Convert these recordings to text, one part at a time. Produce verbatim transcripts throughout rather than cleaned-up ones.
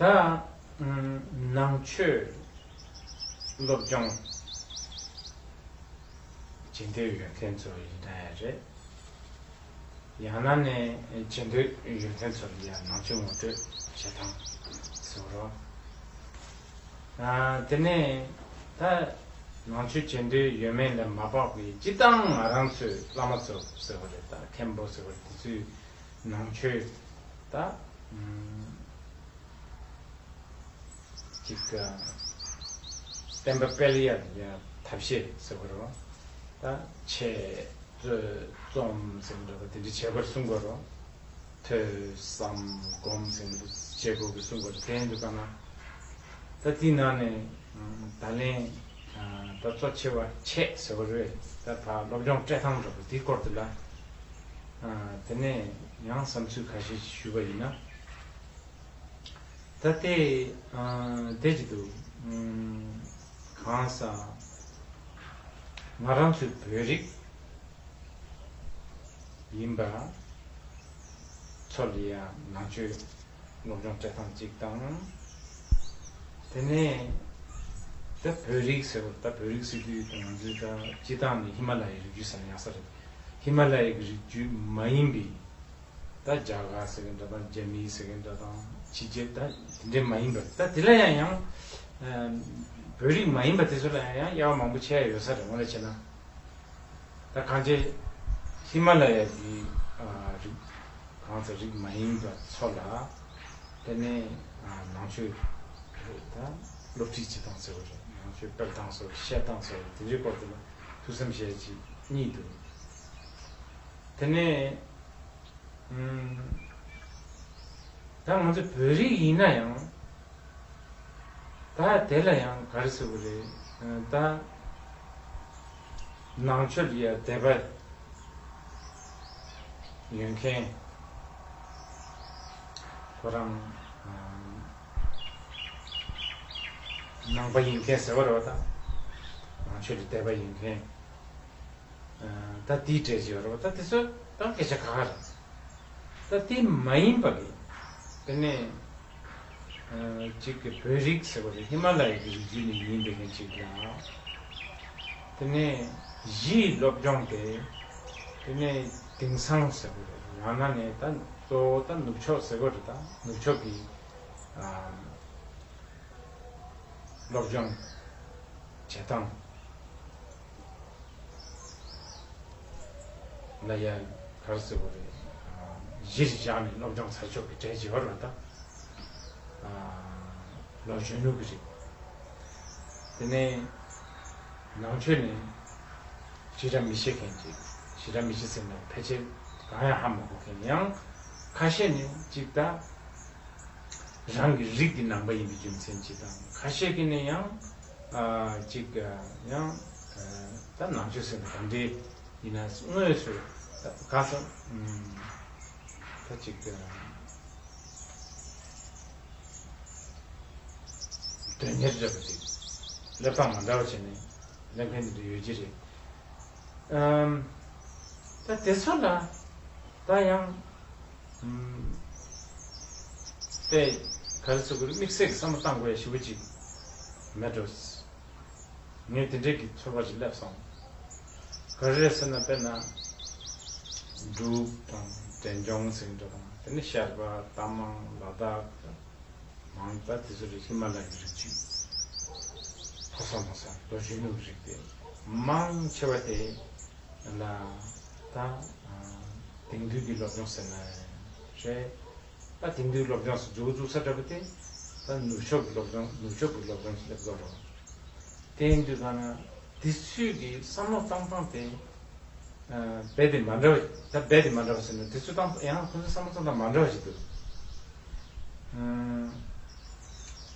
ད་ནང་ཆོས་སློབ་སྦྱོང་བྱེད་འདོད་ཡོད་མཁན་ཚོ་ཡིན་ན་ཡང་རེད། ཡང་ན་ནས་བྱེད་འདོད་ཡོད་མཁན་ཚོ་ལ་ཡང་ནང་ཆོས་ངོ་སྤྲོད་བྱེད་སྟངས་ཟེར་རོ། དེ་ནས་ད་ནང་ཆོས་བྱེད་འདོད་ཡོད་མེད་ལ་མ་དཔག་པའི་སྤྱིར་བཏང་ང་རང་ཚོའི་བླ་མ་ཚོ་ཟེར་བ་རེད། ད་མཁན་པོ་ཟེར་བ་རེད། དེ་ཚོའི་ནང་ཆོས་ད་ཅིག་བསྟན་པ་སྤེལ་ཡ་ཡ་ཐབས་ཤེས་ཟེར་བ་རེད་བ། ད་འཆད་རྩོད་རྩོམ་ཟེར་འདྲ་བ་དེ་འདྲ་བྱེད་པར་གསུང་དགོས་རོ། ཐོས་བསམ་སྒོམ་ཟེར་འདྲ་བྱེད་དགོས་ཀྱི་གསུང་དགོས་རོ། དེ་འདུག་ག་ན། ད་དེའི་ནང་ནས་ད་ལན་ད་གཙོ་ཆེ་བ་འཆད་ཟེར་བ་རེད། ད་ཕ་སློབ་སྦྱོང་སྤྲད་སྟངས་འདྲ་བ་དེའི་སྐོར་དེ་ལ་དེ་ནས་ཡང་བསམ་ཚུལ་ཁ་ཤས་ཤིག་ཞུས་པ་ཡིན་ན། ད་ལྟའི་ཨ་དེ་ཅི་འདུག་ཨམ་གང་ཟག་ང་རང་ཚོའི་བོད་རིགས་ཡིན་པ་ཚོ་ལ་ཡང་ནང་ཆོས་སློབ་སྦྱོང་སྤྲད་སྟངས་གཅིག་དང་། དེ་ནས་ད་བོད་རིགས་ཟེར་བ་ད་བོད་རིགས་ཟེར་དུས་ད་ང་ཚོའི་ད་སྤྱི་བཏང་ནས་ཧི་མ་ལ་ཡའི་རི་རྒྱུད་ཟེར་ན་ཡག་ས་རེད། ཧི་མ་ལ་ཡའི་རི་རྒྱུད་མ་ཡིན་པའི། ད་རྒྱ་གར་ཟེར་གི་འདྲ་དང་རྒྱ་མི་ཟེར་གི་འདྲ་དང་ཕྱི་རྒྱལ་ད་དེ་འདྲས་མ་ཡིན་པ་ད་དེ་ལ་ཡང་ཡང་ཨ་བོད་རིགས་མ་ཡིན་པ་དེ་ཚོ་ལ་ཡང་ཡང་དབྱེ་བ་མང་པོ་ཕྱེ་ཡ་ཡོད་ས་རེད། དངོས་གནས་བྱས་ན་ད་གང་ཅི་ཧི་མ་ལ་ཡ་གི་ཨ་རིགས་གང་ཚེ་རིགས་མ་ཡིན་པ་ཚོ་ལ་དེ་ནས་ཨ་ནང་ཆོས་ད་སློབ་ཁྲིད་བྱེད་སྟངས་ཟེར་བ་རེད། ནང་ཆོས་སྤེལ་སྟངས་ཟེར་བ་བཤད་སྟངས་ཟེར་བ་དེ་འདྲའི་སྐོར་དེ་ལ་ཐུགས་བསམ་བཞེས་ཀྱི་གཉིས་འདུག་དེ་ནས། ད་ང་ཚོ་བོད་རིགས་ཡིན་ན་ཡང་ད་དེ་ལ་ཡང་ག་རེ་ཟེར་དགོས་རེད། ད་ནང་ཆོས་ལ་ཡ་དད་པ་ཡོད་མཁན་ཁོ་རང་ནང་པ་ཡིན་མཁན་ཟེར་བ་རེད་བ། ད་ནང་ཆོས་ལ་དད་པ་ཡོད་མཁན། ད་དེའི་གྲས་ཀྱི་རོ་ད་དེ་ཚོ་ད་སྐད་ཆ་ཁ་ཁ་རེད། ད་དེ་མ་ཡིན་པ་གི་དེ་ནས་གཅིག་གི་བོད་རིགས་ཟེར་བ་རེད། ཧི་མ་ལ་ཡའི་གི་རི་རྒྱུད་ནས་ཡིན་པའི་མཁན་གཅིག་ལ་དེ་ནས་གཞིའི་སློབ་སྦྱོང་དེ་དེ་ནས་དེང་སང་ཟེར་བ་རེད། ཡང་ན་ནས་ད་གཙོ་བོ་ད་ནུབ་ཕྱོགས་ཟེར་བ་རེད། ད་ནུབ་ཕྱོགས་ཀྱི་སློབ་སྦྱོང་བྱེད་སྟངས་ལ་ཡ་ག་རེ་ཟེར་དགོས་རེད། གཞིར་བཞག་ནས་སློབ་སྦྱོང་ཚར་ཆོག་གི་གྲས་ཀྱི་བར་ལ་ད་ལོ་གཞོན་ནུ་གི་རེད། དེ་ནས་ནང་ཆོས་ནས་ཞེ་དྲག་མི་ཤེས་མཁན་ཅིག་ཞེ་དྲག་མི་ཤེས་ཟེར་ན་ཕལ་ཆེར་གང་ཡང་ཧ་མ་གོ་མཁན། ཡང་ཁ་ཤས་ནས་ཅིག་ད། རང་གི་རིགས་ཀྱི་ནང་པ་ཡིན་པའི་རྒྱུ་མཚན་གཅིག་དང་། ཁ་ཤས་ཀྱིས་ནི་ཡང་ཨ་ཅིག་ཡང་ད་ནང་ཆོས་ཟེར་ན་གང་འདྲའི་ཡིན་ན་དངོས་སུ་ད་ག་ས་ད་ཅིག་དོན་གཉེར་འདྲ་པོ་ཅིག་སླེབས་སྟངས་མ་འདྲ་བ་བྱས་ནས་སླེབས་མཁན་དེ་འདྲ་ཡོད་ཀྱི་རེད། ཨམ། ད་དེ་ཚོ་ལ་ད་ཡང་ཨམ། དེ་ག་རེ་ཟེར་དགོས་རེད། དམིགས་བསལ་གྱི་བསམ་བློ་བཏང་དགོས་ཡ་ཞེ་པོ་ཅིག་མེད་འགྲོ། ངས་དེ་འདྲས་ཀྱི་ཚོར་བ་ཅིག་སླེབས་སོང་། ག་རེ་རེད་ཟེར་ན་དཔེར་ན་འབྲུག་དང་འབྲས་ལྗོངས་ཟེར་འགྲོ་དང་དེ་ནས་ཤར་པ་རྟ་མང་ལ་དྭགས། མང་ད་དེ་ཚོ་རེད། ཧི་མ་ལ་ཡའི་རི་རྒྱུད་ཕོ་གསར་མོ་གསར་ལོ་གཞོན་ནུ་རིགས་དེ་མང་ཆེ་བ་དེ་ལ་ད་དེང་དུས་ཀྱི་སློབ་སྦྱོང་ཟེར་ན་རེད། ད་དེང་དུས་སློབ་སྦྱོང་སུ་འཇུག་འཛུགས་ས་འདྲ་པོ་དེ་ད་ནུབ་ཕྱོགས་ཀྱི་སློབ་སྦྱོང་ནུབ་ཕྱོགས་ཀྱི་སློབ་སྦྱོང་སླེབས་དགོས་རེད། དེ་ཡིན་དུས་གང་ན་དེ་ཚོས་ཀྱི་བསམ་བློ་བཏང་སྟངས་དེ། རྦད་དེ་མ་འདྲ་བ། ད་རྦད་དེ་མ་འདྲ་བ་ཟེར་ན་དེ་ཚོ་དང་ཡང་ཁོ་ཚོ་བསམ་བློ་བཏང་སྟངས་མ་འདྲ་བ་ཞིག་འདུག་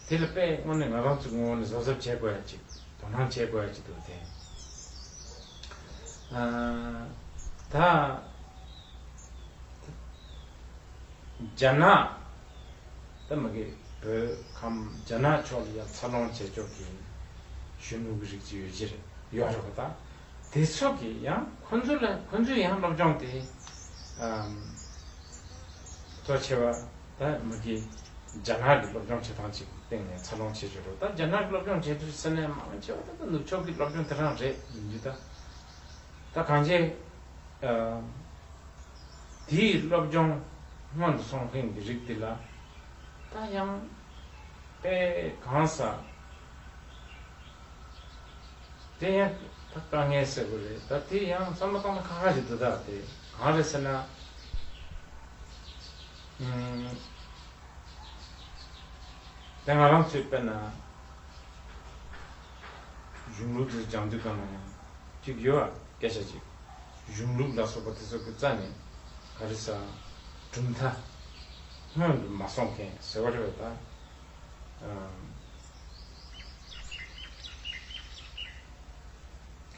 དེ་ལ་དཔེ་དངོས་གནས་ང་རང་ཚོའི་ངོ་བོ་ནས་གཟབ་གཟབ་བྱེད་དགོས་ཡ་ཅིག་དོ་སྣང་བྱེད་དགོས་ཡ་ཅིག་འདུག་དེ། ད་རྒྱ་ནག་ད་མ་གི་བོད་ཁམས་རྒྱ་ནག་ཕྱོགས་ལ་ཡ་འཚར་ལོངས་བྱེད་ཕྱོགས་ཀྱི་གཞོན་ནུ་གི་རིགས་ཅིག་ཡོད་ཀྱི་རེད། ཡོད་རེད་པ། ད་དེ་ཚོ་གི་ཡང་ཁོ་ཚོ་ལ་ཁོ་ཚོའི་ཡང་སློབ་སྦྱོང་དེ་ཨམ་གཙོ་ཆེ་བ་ད་མ་གི་ རྒྱ་ནག་གི་སློབ་སྦྱོང་བྱེད་སྟངས་ཅིག་སྟེང་ནས་འཚར་ལོངས་བྱེད་བཞིན་འདུག་ད་རྒྱ་ནག་གི་སློབ་སྦྱོང་བྱེད་དུས་ཟེར་ནས་མང་ཆེ་བ་ད་ནུབ་ཕྱོགས་ཀྱི་སློབ་སྦྱོང་དེ་རང་རེད་ཡིན་རྒྱུ་ད། ད་གང་ཅི། དེའི་སློབ་སྦྱོང་སྔོན་དུ་སོང་མཁན་གྱི་རིགས་དེ་ལ་ད་ཡང་དཔེ་གང་ས་དེ་ཡང་ད་དཀའ་ངལ་ཟེར་དགོས་རེད། ད་དེ་ཡང་བསམ་བློ་བཏང་ན་ཁག་ཁག་ཅིག་འདུག་ད་དེ་གང་རེད་ཟེར་ན། ཨུམ། དེ་ང་རང་ཚོའི་དཔེར་ན་གཞུང་ལུགས་དེ་སྦྱང་དུས་གང་ན་ཡང་གཅིག་ཡོད་པ་སྐད་ཆ་གཅིག་གཞུང་ལུགས་ལ་སོགས་པ་དེ་ཚོ་གི་རྩ་ནས་ག་རེ་ཟ་གྲུབ་མཐའ་སྔོན་དུ་མ་སོང་མཁན་ཟེར་བ་རེད་པ་ད།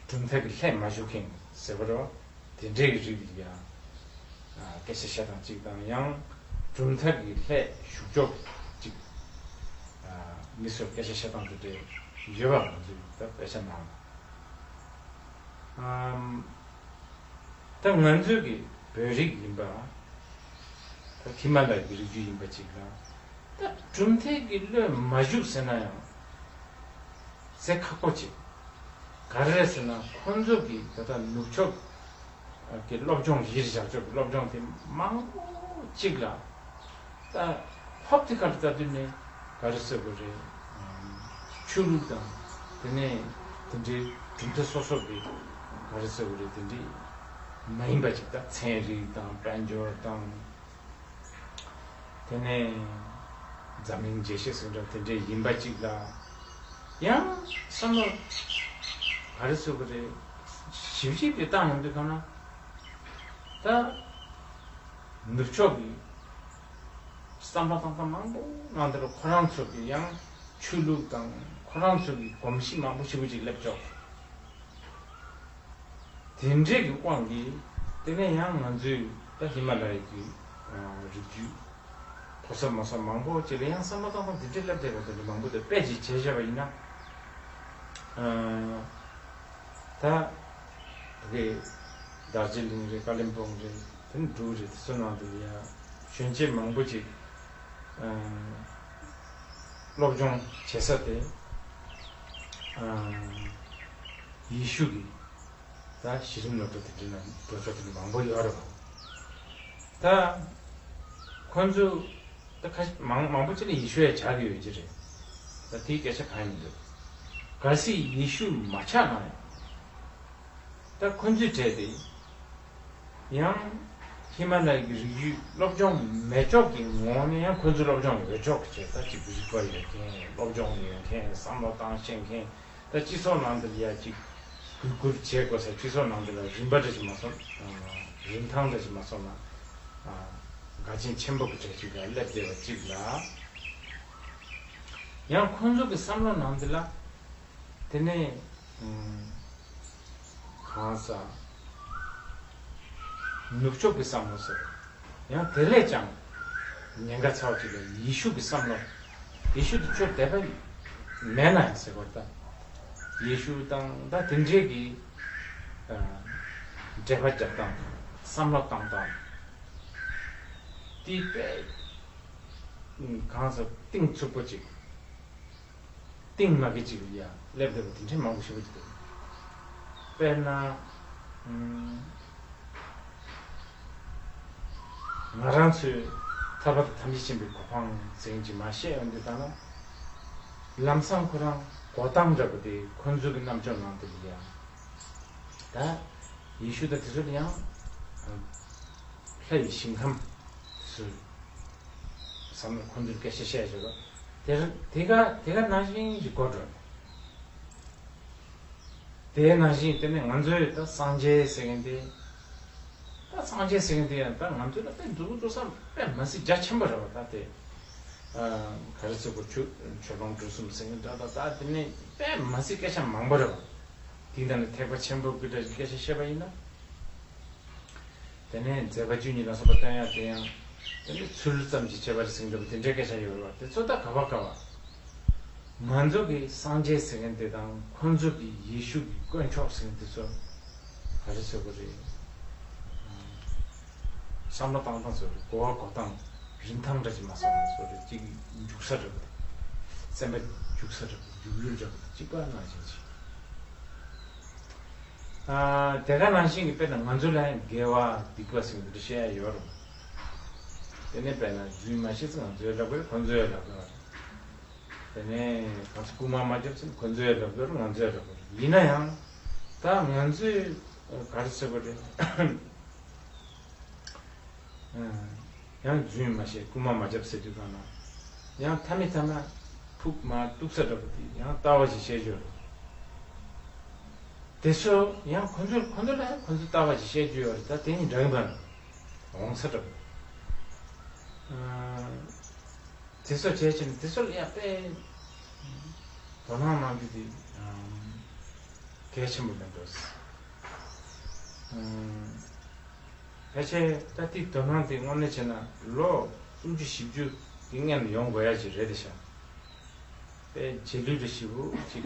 གྲུབ་མཐའ་གི་ལྷད་མ་ཞུགས་མཁན་ཟེར་བ་རེད་པ། དེ་འདྲའི་རིགས་ལ་ཡང་སྐད་ཆ་བཤད་སྟངས་གཅིག་དང་ཡང་གྲུབ་མཐའ་གི་ལྷད་ཞུགས་ཕྱོགས་གཅིག་མི་ཚོར་སྐད་ཆ་བཤད་སྟངས་དེ་འདྲའི་ཡོད་པ་ང་ཚོས་ད་དཔེ་ཆ་ནང་ཨམ། ད་ང་ཚོའི་གི་བོད་རིགས་ཡིན་པ། ད་ཧི་མ་ལ་ཡའི་རི་རྒྱུད་ཡིན་པ་ཅིག་ལ། ད་གྲུབ་མཐའི་གི་བློས་མ་ཞུགས་ཟེར་ན་ཡང་ཟེར་ཁག་པོ་ཅིག་ག་རེ་རེད་ཟེར་ན་ཁོང་ཚོ་གི་ད་ལྟ་ནུབ་ཕྱོགས་ཀྱི་སློབ་སྦྱོང་གཞིར་བཞག་ཆོག་གི་སློབ་སྦྱོང་དེ་མང་པོ་གཅིག་ལ་ད་ཧོབ་ཏེ་ཁར་ལྟ་དུས་ནས་ག་རེ་ཟེར་དགོས་རེད། ཆོས་ལུགས་དང་དེ་ནས་དེ་འདྲའི་གྲུབ་མཐའ་སོ་སོ་གི་ག་རེ་ཟེར་དགོས་རེད། དེ་འདྲའི་མ་ཡིན་པ་ཅིག་ད་ཚན་རིག་དང་དཔལ་འབྱོར་དང་། དེ་ནས་འཛམ་གླིང་རྒྱལ་སྤྱི་ཟེར་འདྲ་དེ་འདྲའི་ཡིན་པ་ཅིག་ལ་ཡང་བསམ་བློ་ག་རེ་ཟེར་དགོས་རེད། ཞིབ་ཞིབ་ཏུ་བཏང་ཡོང་དུས་གང་ན་ད་ནུབ་ཕྱོགས་ཀྱི་བསམ་བློ་བཏང་སྟངས་མང་པོ་ནང་དེར་ཁོ་རང་ཚོ་གི་ཡང་ཆོས་ལུགས་དང་ཁོ་རང་ཚོ་གི་གོམས་གཤིས་མང་པོ་ཞེ་པོ་ཅིག་སླེབས་ཆོག་དེ་འདྲའི་གི་དབང་གིས་དེ་ནས་ཡང་ང་ཚོས་ད་ཧི་མ་ལ་ཡའི་གི་རི་རྒྱུད་མཐོ་ས་དམའ་ས་མང་པོ་ཅིག་ལ་ཡང་བསམ་བློ་བཏང་སྟངས་དེ་འདྲའི་སླེབས་བསྡད་པ་དེ་འདྲ་མང་པོ་འདུག་དཔེ་ཅིག་བྱས་བཞག་པ་ཡིན་ན། ད་གི་རྡོ་རྗེ་གླིང་རེད། ཀ་ལིམ་པོང་རེད། དེ་ནས་འབྲུག་རེད། དེ་ཚོ་ནང་དུ་ཡང་གཞོན་སྐྱེས་མང་པོ་ཅིག་སློབ་སྦྱོང་བྱེད་ས་དེ་ཡེ་ཤུ་གི་ད་གཞི་རིམ་སློབ་གྲྭ་དེ་འདྲ་ནང་འགྲོ་ཆོག་དེ་འདྲ་མང་པོ་ཡོད་རེད་པ། ད་ཁོང་ཚོ་ད་ཁ་མང་མང་པོ་ཅིག་ལ་ཡེ་ཤུ་ཡ་ཆགས་ཀྱི་ཡོད་ཀྱི་རེད། ད་དེའི་སྐད་ཆ་གང་ཡང་མི་འདུག་གལ་སྲིད་ཡེ་ཤུ་མ་ཆགས་ན་ཡང་ད་ཁོང་ཚོའི་གྲས་དེ་ཡང་ཧི་མ་ལ་ཡའི་རི་རྒྱུད་སློབ་སྦྱོང་མེད་ཕྱོགས་ཀྱི་ངོ་བོ་ནས་ཡང་ཁོང་ཚོའི་སློབ་སྦྱོང་ཡོད་ཕྱོགས་ཀྱི་ད་ཅིག་རིག་པ་ཡོད་མཁན། སློབ་སྦྱོང་ཡོད་མཁན། བསམ་བློ་བཏང་ཤེས་མཁན། ད་སྤྱི་ཚོགས་ནང་དུ་ཡ་ཅིག་གུས་བཀུར་བྱེད་དགོས་ས། སྤྱི་ཚོགས་ནང་དུ་ལ་རིམ་པ་འདྲ་ཞིག་མ་སོང་། རིན་ཐང་འདྲ་ཞིག་མ་སོང་ན་དགའ་ཆེན་ཆེན་པོ་གི་གྲས་ཅིག་ལ་སླེབས་བསྡད་པ་ཅིག་ལ། ཡང་ཁོང་ཚོ་གི་བསམ་བློ་ནང་དུ་ལ་དེ་ནས་གང་ཟག་ནུབ་ཕྱོགས་ཀྱི་བསམ་བློ་ཟེར། ཡང་དེ་ལས་ཀྱང་ཉེན་ཁ་ཚ་བ་ཅིག་ལ་ཡེ་ཤུ་གི་བསམ་བློ། ཡེ་ཤུ་དེ་ཁྱོད་དད་པ་མེད་ན་ཡང་ཟེར་བ་ད། ཡེ་ཤུ་དང་ད་དེ་འདྲའི་གི་འགྲེལ་པ་རྒྱབ་སྟངས་དང་བསམ་བློ་བཏང་སྟངས་དེ་དཔེ་གང་ཟག་གཏིང་ཚུགས་པོ་ཅིག་གཏིང་མ་གི་ཅིག་ལ་ཡ་སླེབས་བསྡད་པ་དེ་འདྲའི་མང་པོ་ཞིག་འདུག་དཔེར་ན། ང་རང་ཚོས་ཐར་པ་དང་ཐམས་ཅད་མཁྱེན་པའི་གོ་འཕང་ཟེར་མཁན་ཅིག་མར་བཤད་ཡོང་དུས་ད་ན། ལམ་སང་ཁོ་རང་གོ་སྟངས་འདྲ་པོ་དེ་ཁོ་ཚོ་གི་རྣམ་ཅོག་ནང་དུ་ལ་ཡ། ད་ཡེ་ཤུ་དང་དེ་ཚོ་ལ་ཡང་ལྷ་ཡི་ཞིང་ཁམས་དེ་ཚོ་བསམ་བློ་ཁོ་ཚོར་སྐད་ཆ་བཤད་བྱས་པ་དེ་དེ་ག་དེ་ག་ནང་བཞིན་ཞིག་གོ་འགྲོ། དེའི་ནང་བཞིན་དེ་ནས་ང་ཚོའི་ད་སངས་རྒྱས་ཟེར་མཁན་དེ། ད་སངས་རྒྱས་ཟེར་མཁན་དེ་ཡང་ད་ང་ཚོའི་ད་དཔེ་མཛུབ་གུ་འཛུགས་ས་དཔེ་མི་སྲིད་རྒྱ་ཆེན་པོ་རེད་པ། ད་དེ་ག་རེ་ཟེར་དགོས། ཆོས་ཆོས་ལོངས་སྤྲུལ་གསུམ་ཟེར་མཁན་འདྲ། ད་ད་དེ་ནས་དཔེ་མི་སྲིད་སྐད་ཆ་མང་པོ་རེད་པ། དེའི་ནང་ནས་ཐེག་པ་ཆེན་པོ་གི་འདྲ་ཞིག་སྐད་ཆ་བཤད་པ་ཡིན་ན། དེ་ནས་མཛད་པ་བཅུ་གཉིས་ལ་སོགས་པ་བསྟན་ཡག་དེ་ཡང་དེ་ནས་ཚུལ་ཙམ་གྱིས་བྱས་པ་རེད་ཟེར་འདྲ་པོ་དེ་འདྲའི་སྐད་ཆ་ཡོད་རེད་པ། དེ་ཚོ་ད་ག་བ་ག་བ། ང་ཚོ་གི་སངས་རྒྱས་ཟེར་མཁན་དེ་དང་ཁོང་ཚོ་གི་ཡེ་ཤུ་གི་དཀོན་མཆོག་ཟེར་མཁན་དེ་ཚོ་ག་རེ་ཟེར་དགོས་རེད། བསམ་བློ་བཏང་སྟངས་ཚོ་རེད། གོ་བ་གོ་སྟངས། རིན་ཐང་འདྲ་ཅིག་མ་སོང་ན་སོ་རེ་གཅིག་འཇུག་ས་འདྲ་པོ་དང་། སེམས་པ་འཇུག་ས་འདྲ་པོ་འཇུག་ཡུལ་འདྲ་པོ་དང་གཅིག་པ་ནང་བཞིན་ཅིག་ཨ་དེ་ག་ནང་བཞིན་གྱི་དཔེར་ན་ང་ཚོ་ལ་ཡང་དགེ་བ་སྡིག་པ་ཟེར་གྱི་འདུག་བཤད་ཡ་ཡོད་རུང་། དེ་ནས་དཔེར་ན་རྫུན་མ་བཤད་ཚེ་ང་ཚོའི་ལབ་དགོས་རེད། ཁོ་ཚོའི་ལབ་དགོས་རེད། དེ་ནས་གང་ཚེ་རྐུ་མ་མ་རྒྱབ་ཚེ་ཁོ་ཚོའི་ལབ་དགོས་རེད། ང་ཚོའི་ལབ་དགོས་རེད། ཡིན་ན་ཡང་ད་ང་ཚོས་ག་རེ་ཟེར་དགོས་རེད། ཡང་རྫུན་མ་བཤད་རྐུན་མ་མ་རྒྱབ་ཟེར་དུས་གང་ན། ཡང་མཐའ་མི་མཐའ་མ་ཕུག་མ་གཏུག་ས་འདྲ་པོ་དེ་ཡང་ལྟ་བ་ཞིག་བཤད་རྒྱུ་རེད། དེ་ཚོ་ཡང་ཁོ་ཚོ་ཁོ་ཚོ་ལ་ཁོ་ཚོ་ལྟ་བ་ཞིག་བཤད་རྒྱུ་ཡོད་རེད། ད་དེ་གཉིས་འདྲ་གི་མ་རེད། འོང་ས་འདྲ་པོ། དེ་ཚོ་བྱས་ཕྱིན་དེ་ཚོ་ལ་ཡང་དཔེ་དོ་སྣང་གནང་རྒྱུ་དེ་གལ་ཆེན་པོ་མེད་འགྲོ། ཕལ་ཆེར་ད་ལྟའི་དོ་སྣང་དེ་དངོས་གནས་བྱས་ན་ལོ་སུམ་ཅུ་བཞི་བཅུ་གི་སྔོན་ལ་ཡོང་དགོས་ཡ་ཅིག་རེད་དེ་ཤག་དཔེ་རྗེས་ལུས་རེ་ཞིབ་པོ་ཅིག་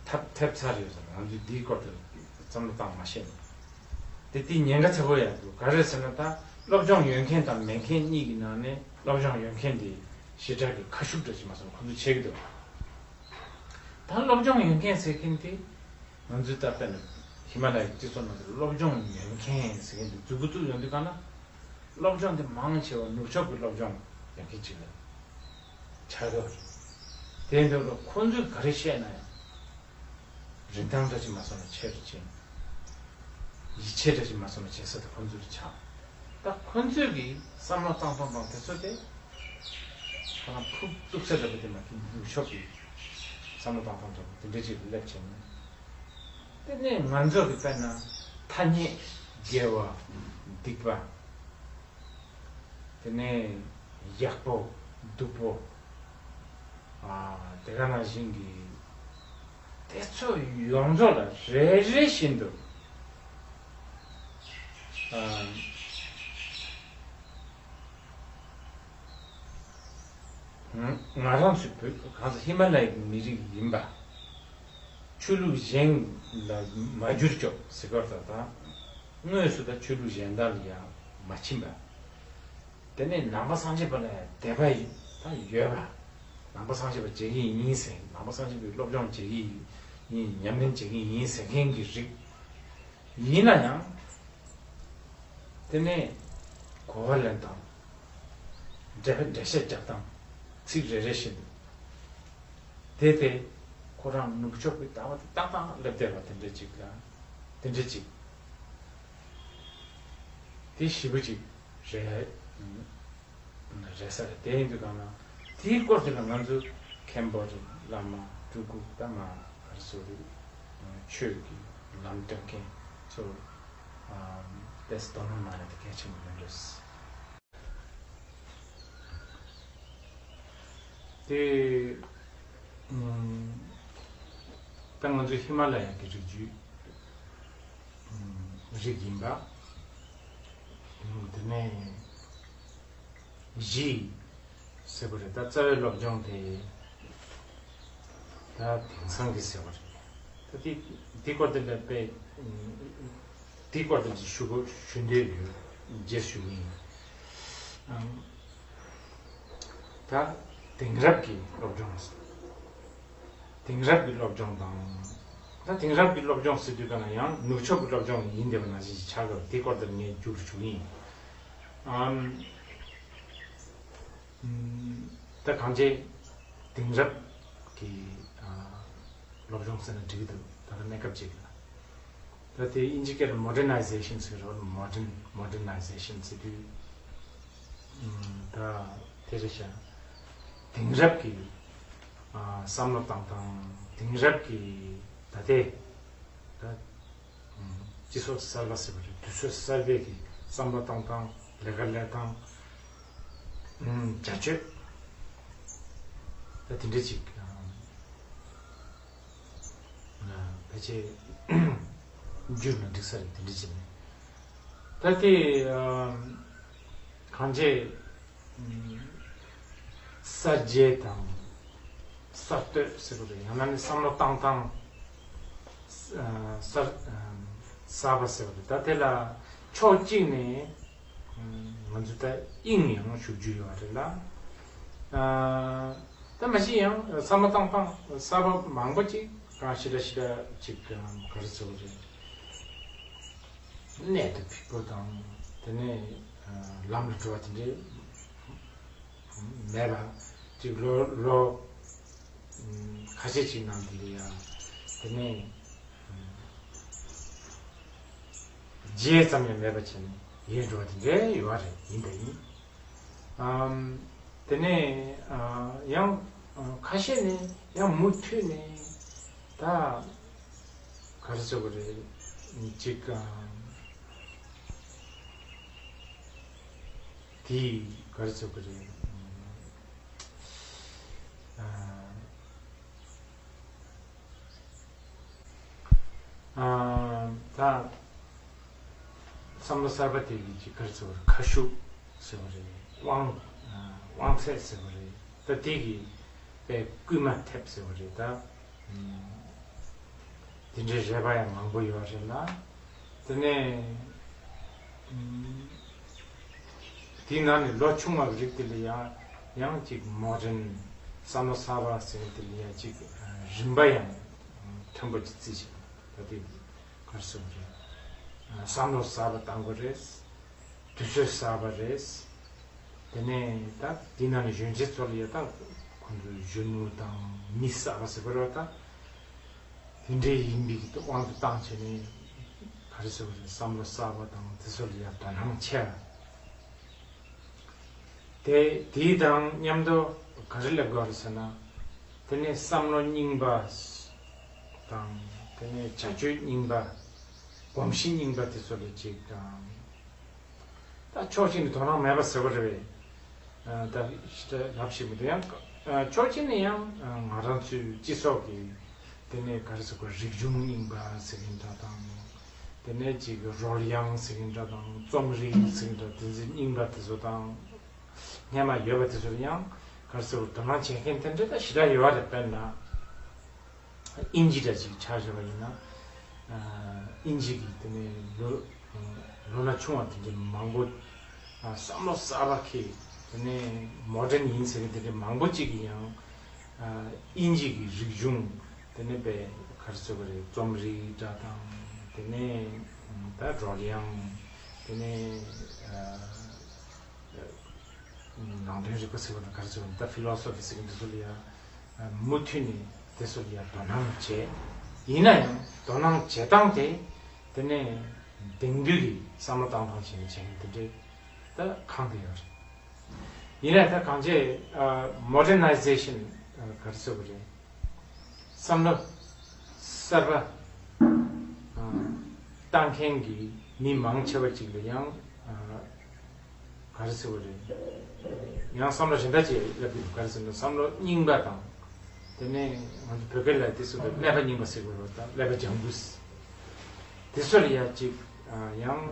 ཐབས་ཐེབས་ཚར་ཡོད་ཟེར། ང་ཚོས་འདིའི་སྐོར་དུ་བསམ་བློ་བཏང་མ་ཤེས་ནས། དེ་དེའི་ཉེན་ཁ་ཚ་པོ་ཡང་འདུག་ག་རེ་ཟེར་ན་ད་སློབ་སྦྱོང་ཡོད་མཁན་དང་མེད་མཁན་གཉིས་ཀྱི་ནང་ནས་སློབ་སྦྱོང་ཡོད་མཁན་དེ་ཞེ་དྲག་གི་ཁ་ཤུགས་འདྲ་ཞིག་མ་སོང་ཁོང་ཚོས་བྱེད་ཀྱི་འདུག་ད་སློབ་སྦྱོང་ཡོད་མཁན་ཟེར་མཁན་དེ། ང་ཚོའི་ད་ལྟ་ནི་ཧི་མ་ལ་ཡའི་སྤྱི་ཚོགས་ནང་དུ་སློབ་སྦྱོང་ཡོད་མཁན་ཟེར་མཁན་དེ་མཛུབ་གུ་བཙུགས་ཡོང་དུས་གང་ན། སློབ་སྦྱོང་དེ་མང་ཆེ་བ་ནུབ་ཕྱོགས་ཀྱི་སློབ་སྦྱོང་ཡོད་མཁན་ཅིག་ལ་ཆགས་ཡོད་རེད། དེ་འདྲ་ལ་ཁོང་ཚོས་ག་རེ་བཤད་ན་ཡང་རིན་ཐང་འདྲ་ཅིག་མ་སོང་ན་ཆེ་རུ་ཕྱིན། ཡིད་ཆེས་འདྲ་ཅིག་མ་སོང་ན་བྱེད་ས་དེ་ཁོང་ཚོ་ལ་ཆགས། ད་ཁོང་ཚོས་ཀྱི་བསམ་བློ་བཏང་སྟངས་དང་དེ་ཚོ་དེ་ཁོ་རང་ཕུགས་གཏུགས་ས་འདྲ་པོ་དེ་མ་གཏོགས་ནུབ་ཕྱོགས་ཀྱི་བསམ་བློ་བཏང་སྟངས་འདྲ་པོ་དེ་འདྲ་ཅིག་སླེབས་བྱས་ནས། དེ་ནས་ང་ཚོ་གི་དཔེར་ན་ཐ་སྙད་དགེ་བ་སྡིག་པ། དེ་ནས་ཡག་པོ་སྡུག་པོ། ཨ་དེ་ག་ནང་བཞིན་གྱི་དེ་ཚོ་ཡོངས་རྫོགས་ལ་རེ་རེ་བཞིན་དུ་ཨ་ང་རང་ཚོའི་བོད་གང་ཟེར་ཧི་མ་ལ་ཡའི་མི་རིགས་ཡིན་པ། ཆོས་ལུགས་གཞན་ལ་མ་བསྒྱུར་ཆོག་ཟེར་སྐོར་དང་དང་། དངོས་སུ་ད་ཆོས་ལུགས་གཞན་དག་ལ་ཡང་མ་ཕྱིན་པ། དེ་ནས་ནང་པ་སངས་རྒྱས་པ་ལ་ཡང་དད་པ་ཡི་ད་ཡོད་པ། ནང་པ་སངས་རྒྱས་པ་བྱེད་ཀྱི་ཡིན་ཟེར། ནང་པ་སངས་རྒྱས་པའི་སློབ་སྦྱོང་བྱེད་ཀྱི་ཡིན། ཉམས་ལེན་བྱེད་ཀྱི་ཡིན་ཟེར་མཁན་གྱི་རིགས་ཡིན་ན་ཡང་། དེ་ནས་གོ་བ་ལེན་སྟངས། འགྲེལ་འགྲེལ་བཤད་རྒྱག་སྟངས། ཚིག་རེ་རེ་བཞིན་དེ་དེ་ཁོ་རང་ནུབ་ཕྱོགས་པའི་ལྟ་བ་དེ་ཏག་ཏག་སླེབས་བསྡད་པ་དེ་འདྲ་ཅིག་ལ་དེ་འདྲ་ཅིག་དེ་ཞེ་པོ་ཅིག་རེད། རེད་ས་རེད། དེ་ཡིན་དུས་གང་ན་དེའི་སྐོར་དེ་ལ་ང་ཚོ་མཁན་པོ་རེད། བླ་མ་སྤྲུལ་སྐུ་ད་མ་ག་རེ་ཟེར་རེད། ཆོས་ཀྱི་ལམ་སྟོན་མཁན་ཚོ་ལ་དེ་དོ་སྣང་གནང་ཡ་དེ་གལ་ཆེན་པོ་ཡིན་འདྲ། དེ་ད་ང་ཚོའི་ཧི་མ་ལ་ཡ་གི་རི་རྒྱུད་རིགས་ཡིན་པ། དེ་ནས་གཞི་ཟེར་བ་རེད། ད་རྩ་བའི་སློབ་སྦྱོང་དེ་ད་དེང་སང་གི་ཟེར་བ་རེད། ད་དེ་དེ་སྐོར་དེ་ལ་དཔེ་དེ་སྐོར་དེ་ཞུ་དགོས་ཞུ་འདོད་ཡོད། རྗེས་ཞུ་གི་ཡིན། ད་དེང་རབས་ཀྱི་སློབ་སྦྱོང་། དེང་རབས་ཀྱི་སློབ་སྦྱོང་དང་། ད་དེང་རབས་ཀྱི་སློབ་སྦྱོང་ཟེར་དུས་ག་ན་ཡང་ནུབ་ཕྱོགས་ཀྱི་སློབ་སྦྱོང་ཡིན་བསྡད་པ་ནང་བཞིན་ཞིག་ཆགས་ཡོད། དེ་སྐོར་དེར་ངས་མཇུག་ཏུ་ཞུ་གི་ཡིན། ཨམ། ད་གང་ཅི་དེང་རབས་ཀྱི་ཨ་སློབ་སྦྱོང་ཟེར་ན་འགྲིག་གི་འདུག་ད་ལྟ་གནས་སྐབས་ཅིག་ལ། ད་དེ་ཨིན་ཇི་སྐད་ལ་མོ་ཌར་ནའི་ཟེ་ཤན་ཟེར་རོ། མོ་ཌརན་མོ་ཌར་ནའི་ཟེ་ཤན་ཟེར་དུས། ཨམ། ད་དེ་རེད་ཤག་དེང་རབས་ཀྱི་ཨ་བསམ་བློ་བཏང་སྟངས། དེང་རབས་ཀྱི་ད་ལྟའི་ད་ཨམ་སྤྱི་ཚོགས་གསར་པ་ཟེར་བ་རེད། དུས་ཚོད་གསར་པའི་གི་བསམ་བློ་བཏང་སྟངས། ལས་ཀ་ལས་སྟངས། ཨམ་བྱ་སྤྱོད། ད་དེ་འདྲ་ཅིག་ཨམ་ཕལ་ཆེར་བསྒྱུར་ན་འགྲིག་ས་རེད། དེ་འདྲ་བྱས་ནས་ད་དེ་ཨམ་གང་ཅི་ཨམ་གསར་བརྗེ་དང་གསར་གཏོད་ཟེར་བ་རེད། ཡང་ན་ནི་བསམ་བློ་བཏང་སྟངས་གསར་གསར་པ་ཟེར་བ་རེད། ད་དེ་ལ་ཕྱོགས་གཅིག་ནས། ང་ཚོ་ད་དབྱིངས་ཡང་ཞུགས་རྒྱུ་ཡོད་རེད་ལ། ཨ། ད་མ་གཞི་ཡང་བསམ་བློ་བཏང་སྟངས་གསར་པ་མང་པོ་ཅིག་གང་ཞིག་ལ་ཞིག་ལ་ཅིག་ག་རེ་ཟེར་དགོས་རེད། གནད་དུ་འཕིགས་པོ་དང་དེ་ནས་ལམ་ལ་འགྲོ་བ་དེ་འདྲའི་མེད་པ་ཅིག་ལོ་ལོ་ཁ་ཤས་ཅིག་ནང་དེ་ལ་ཡང་དེ་ནས་རྗེས་ཙམ་ཡང་མེད་པ་བྱས་ནས་ཡལ་འགྲོ་བ་དེ་འདྲའི་ཡོད་རེད། ཡིན་དང་ཡིན། ཨམ། དེ་ནས་ཨ། ཡང་ཨ། ཁ་ཤས་ནས་ཡང་མུ་མཐུད་ནས་ད་ག་རེ་ཟེར་དགོས་རེད། ཅིག་ཨ། དེ་ག་རེ་ཟེར་དགོས་རེད། ཨ། ཨ། ད་བསམ་བློ་གསར་པ་དེ་གི་ཅིག་ག་རེ་ཟེར་བ་རེད། ཁ་ཤུགས་ཟེར་བ་རེད། དབང་། ཨ། དབང་ཚད་ཟེར་བ་རེད། ད་དེ་གི་དཔེ་སྐུལ་མ་ཐེབས་ཟེར་བ་རེད། ད་དེ་འདྲའི་རེ་བ་ཡང་མང་པོ་ཡོད་རེད་ལ། དེ་ནས་དེའི་ནང་ནས་ལོ་ཆུང་བ་གི་རིགས་དེ་ལ་ཡང་ཡང་ཅིག་མོ་ཌན་བསམ་བློ་གསར་པ་ཟེར་དེ་ལ་ཡང་ཅིག་རིམ་པ་ཡང་མཐོན་པོ་ཅིག་བརྩིས་ཤིང་། ད་དེ་གར་སོང་རེད། བསམ་བློ་གསར་པ་བཏང་དགོས་རེད། དུས་ཚོད་གསར་པ་རེད། དེ་ནས་ད་དེ་ནང་ནས་གཞོན་སྐྱེས་ཚོ་ལ་ཡ་ད་ཁོང་ཚོ་གཞོན་ནུ་དང་མི་གསར་པ་ཟེར་དགོས་རེད་བ། ད་དེ་འདྲའི་ཡིན་པའི་གི་དབང་དུ་བཏང་བྱས་ནས་ག་རེ་ཟེར་དགོས་རེད། བསམ་བློ་གསར་པ་དང་དེ་ཚོ་ལ་ཡ་དོ་སྣང་ཆེ་བ། དེ་དེའི་དང་མཉམ་དུ་ག་རེ་སླེབས་དགོས་རེད་ཟེར་ན། དེ་ནས་བསམ་བློ་རྙིང་པ་དང་དེ་ནས་བྱ་སྤྱོད་རྙིང་པ། གོམས་གཤིས་རྙིང་པ་དེ་ཚོ་ལ་ཅིག་དང་། ད་ཕྱོགས་གཅིག་ནས་དོ་སྣང་མེད་པ་ཟེར་བ་རེད་པས། ད་ཞེ་དྲག་ལབ་ཤེས་མི་འདུག་ཡང་ཕྱོགས་གཅིག་ནས་ཡང་ང་རང་ཚོའི་སྤྱི་ཚོགས་ཀྱི་དེ་ནས་ག་རེ་ཟེར་དགོས། རིག་གཞུང་རྙིང་པ་ཟེར་མཁན་འདྲ་དང་། དེ་ནས་ཅིག་རོལ་དབྱངས་ཟེར་མཁན་འདྲ་དང་། རྩོམ་རིག་ཟེར་མཁན་འདྲ། དེ་ཚོའི་རྙིང་པ་དེ་ཚོ་དང་། སྔོན་མ་ཡོད་པ་དེ་ཚོར་ཡང་ག་རེ་ཟེར་དགོས། དོ་སྣང་བྱེད་མཁན་དེ་འདྲ་ད་ཞེ་དྲག་ཡོད་རེད། དཔེར་ན་དབྱིན་ཇི་འདྲ་ཅིག་ཆ་བཞག་པ་ཡིན་ན། ཨ། དབྱིན་ཇི་གི་དེ་ནས་ལོ་ལོ་ན་ཆུང་བ་དེ་འདྲ་མང་པོ། ཨ། བསམ་བློ་གསར་པ་འཁྱེར། དེ་ནས་མོ་ཌན་ཡིན་ཟེར་མཁན་དེ་འདྲ་མང་པོ་ཅིག་གིས་ཡང་། ཨ། དབྱིན་ཇི་གི་རིག་གཞུང་། དེ་ནས་པའི་ག་རེ་ཟེར་དགོས་རེད། རྩོམ་རིག་འདྲ་དང་། དེ་ནས་ད་རོལ་དབྱངས། དེ་ནས་ཨ། ནང་དོན་རིག་པ་ཟེར་བ་དང་། ག་རེ་ཟེར་བ་ད་ཕི་ལོ་སོ་ཕི་ཟེར་གྱི་འདུག་ཚུལ་ལ་ཡ། མུ་མཐུད་ནས་དེ་ཚོ་ལ་ཡ་དོ་སྣང་བྱས། ཡིན་ན་ཡང་དོ་སྣང་བྱེད་སྟངས་དེ་དེ་ནས་དེང་དུས་ཀྱི་བསམ་བློ་བཏང་སྟངས་བྱས་ནས་བྱས་ནས་དེ་འདྲའི་ད་གང་དུ་ཡོད་རེད། ཡིན་ན་ད་གང་བྱས། ཨ། མོ་ཌར་ནའི་ཛེ་ཤན་ག་རེ་ཟེར་བ་རེད། བསམ་བློ་གསར་པ་བཏང་མཁན་གྱི་མི་མང་ཆེ་བ་ཅིག་ལ་ཡང་། ཨ། ག་རེ་ཟེར་བ་རེད། ཡང་བསམ་བློ་གཞན་དག་ཅིག་སླེབས་ཀྱི་འདུག་ག་རེ་ཟེར་ན། བསམ་བློ་རྙིང་པ་དང་། དེ་ནས་ང་ཚོ་བོད་སྐད་ལ་དེ་ཚོ་ཀླད་པ་རྙིང་པ་ཟེར་དགོས་རེད་པ། ད་ཀླད་པ་ལྗང་གུ། དེ་ཚོ་ལ་ཡ་ཅིག་ཨ། ཡང་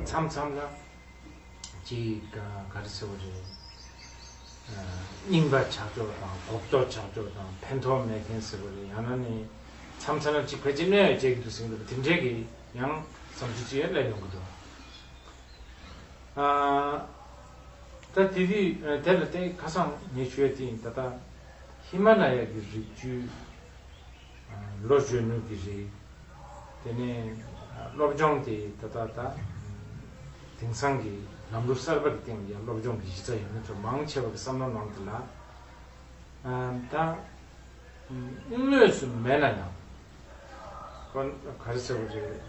མཚམས་མཚམས་ལ། ཅིག་ག་རེ་ཟེར་བ་རེད། རྙིང་པ་ཆགས་ཕྱོགས་དང་། གོ་རྟོགས་ཆགས་ཕྱོགས་དང་། ཕན་ཐོགས་མེད་མཁན་ཟེར་བ་རེད། ཡང་ན་ནི་མཚམས་མཚམས་ལ་ཅིག་ཕལ་ཆེར་གནོད་ཡང་སྐྱེལ་གྱི་འདུག་ཟེར་གྱི་འདུག་དེ་འདྲའི་གི་ཡང་བསམ་ཚུལ་ཅིག་ཡང་སླེབས་ཡོང་གི་འདུག་ཨ། ད་དེ་དུས་དེ་ལ་བལྟས། ཁ་སང་ངས་ཞུ་ཡ་དེ་ཡིན། ད་ལྟ་ཧི་མ་ལ་ཡ་གི་རི་རྒྱུད། ལོ་གཞོན་ནུ་གི་རིགས། དེ་ནས་སློབ་སྦྱོང་དེ་ད་ལྟ་ད་དེང་སང་གི་ལམ་ལུགས་གསར་པ་གི་སྟེང་ལ་ཡང་སློབ་སྦྱོང་གི་གཞི་རྩ་ཡོད་མཁན་ཚོ་མང་ཆེ་བ་གི་བསམ་བློ་ནང་དུ་ལ། ད་དངོས་སུ་མེད་ན་ཡང་། ཁོ་ག་རེ་ཟེར་བ་རེད།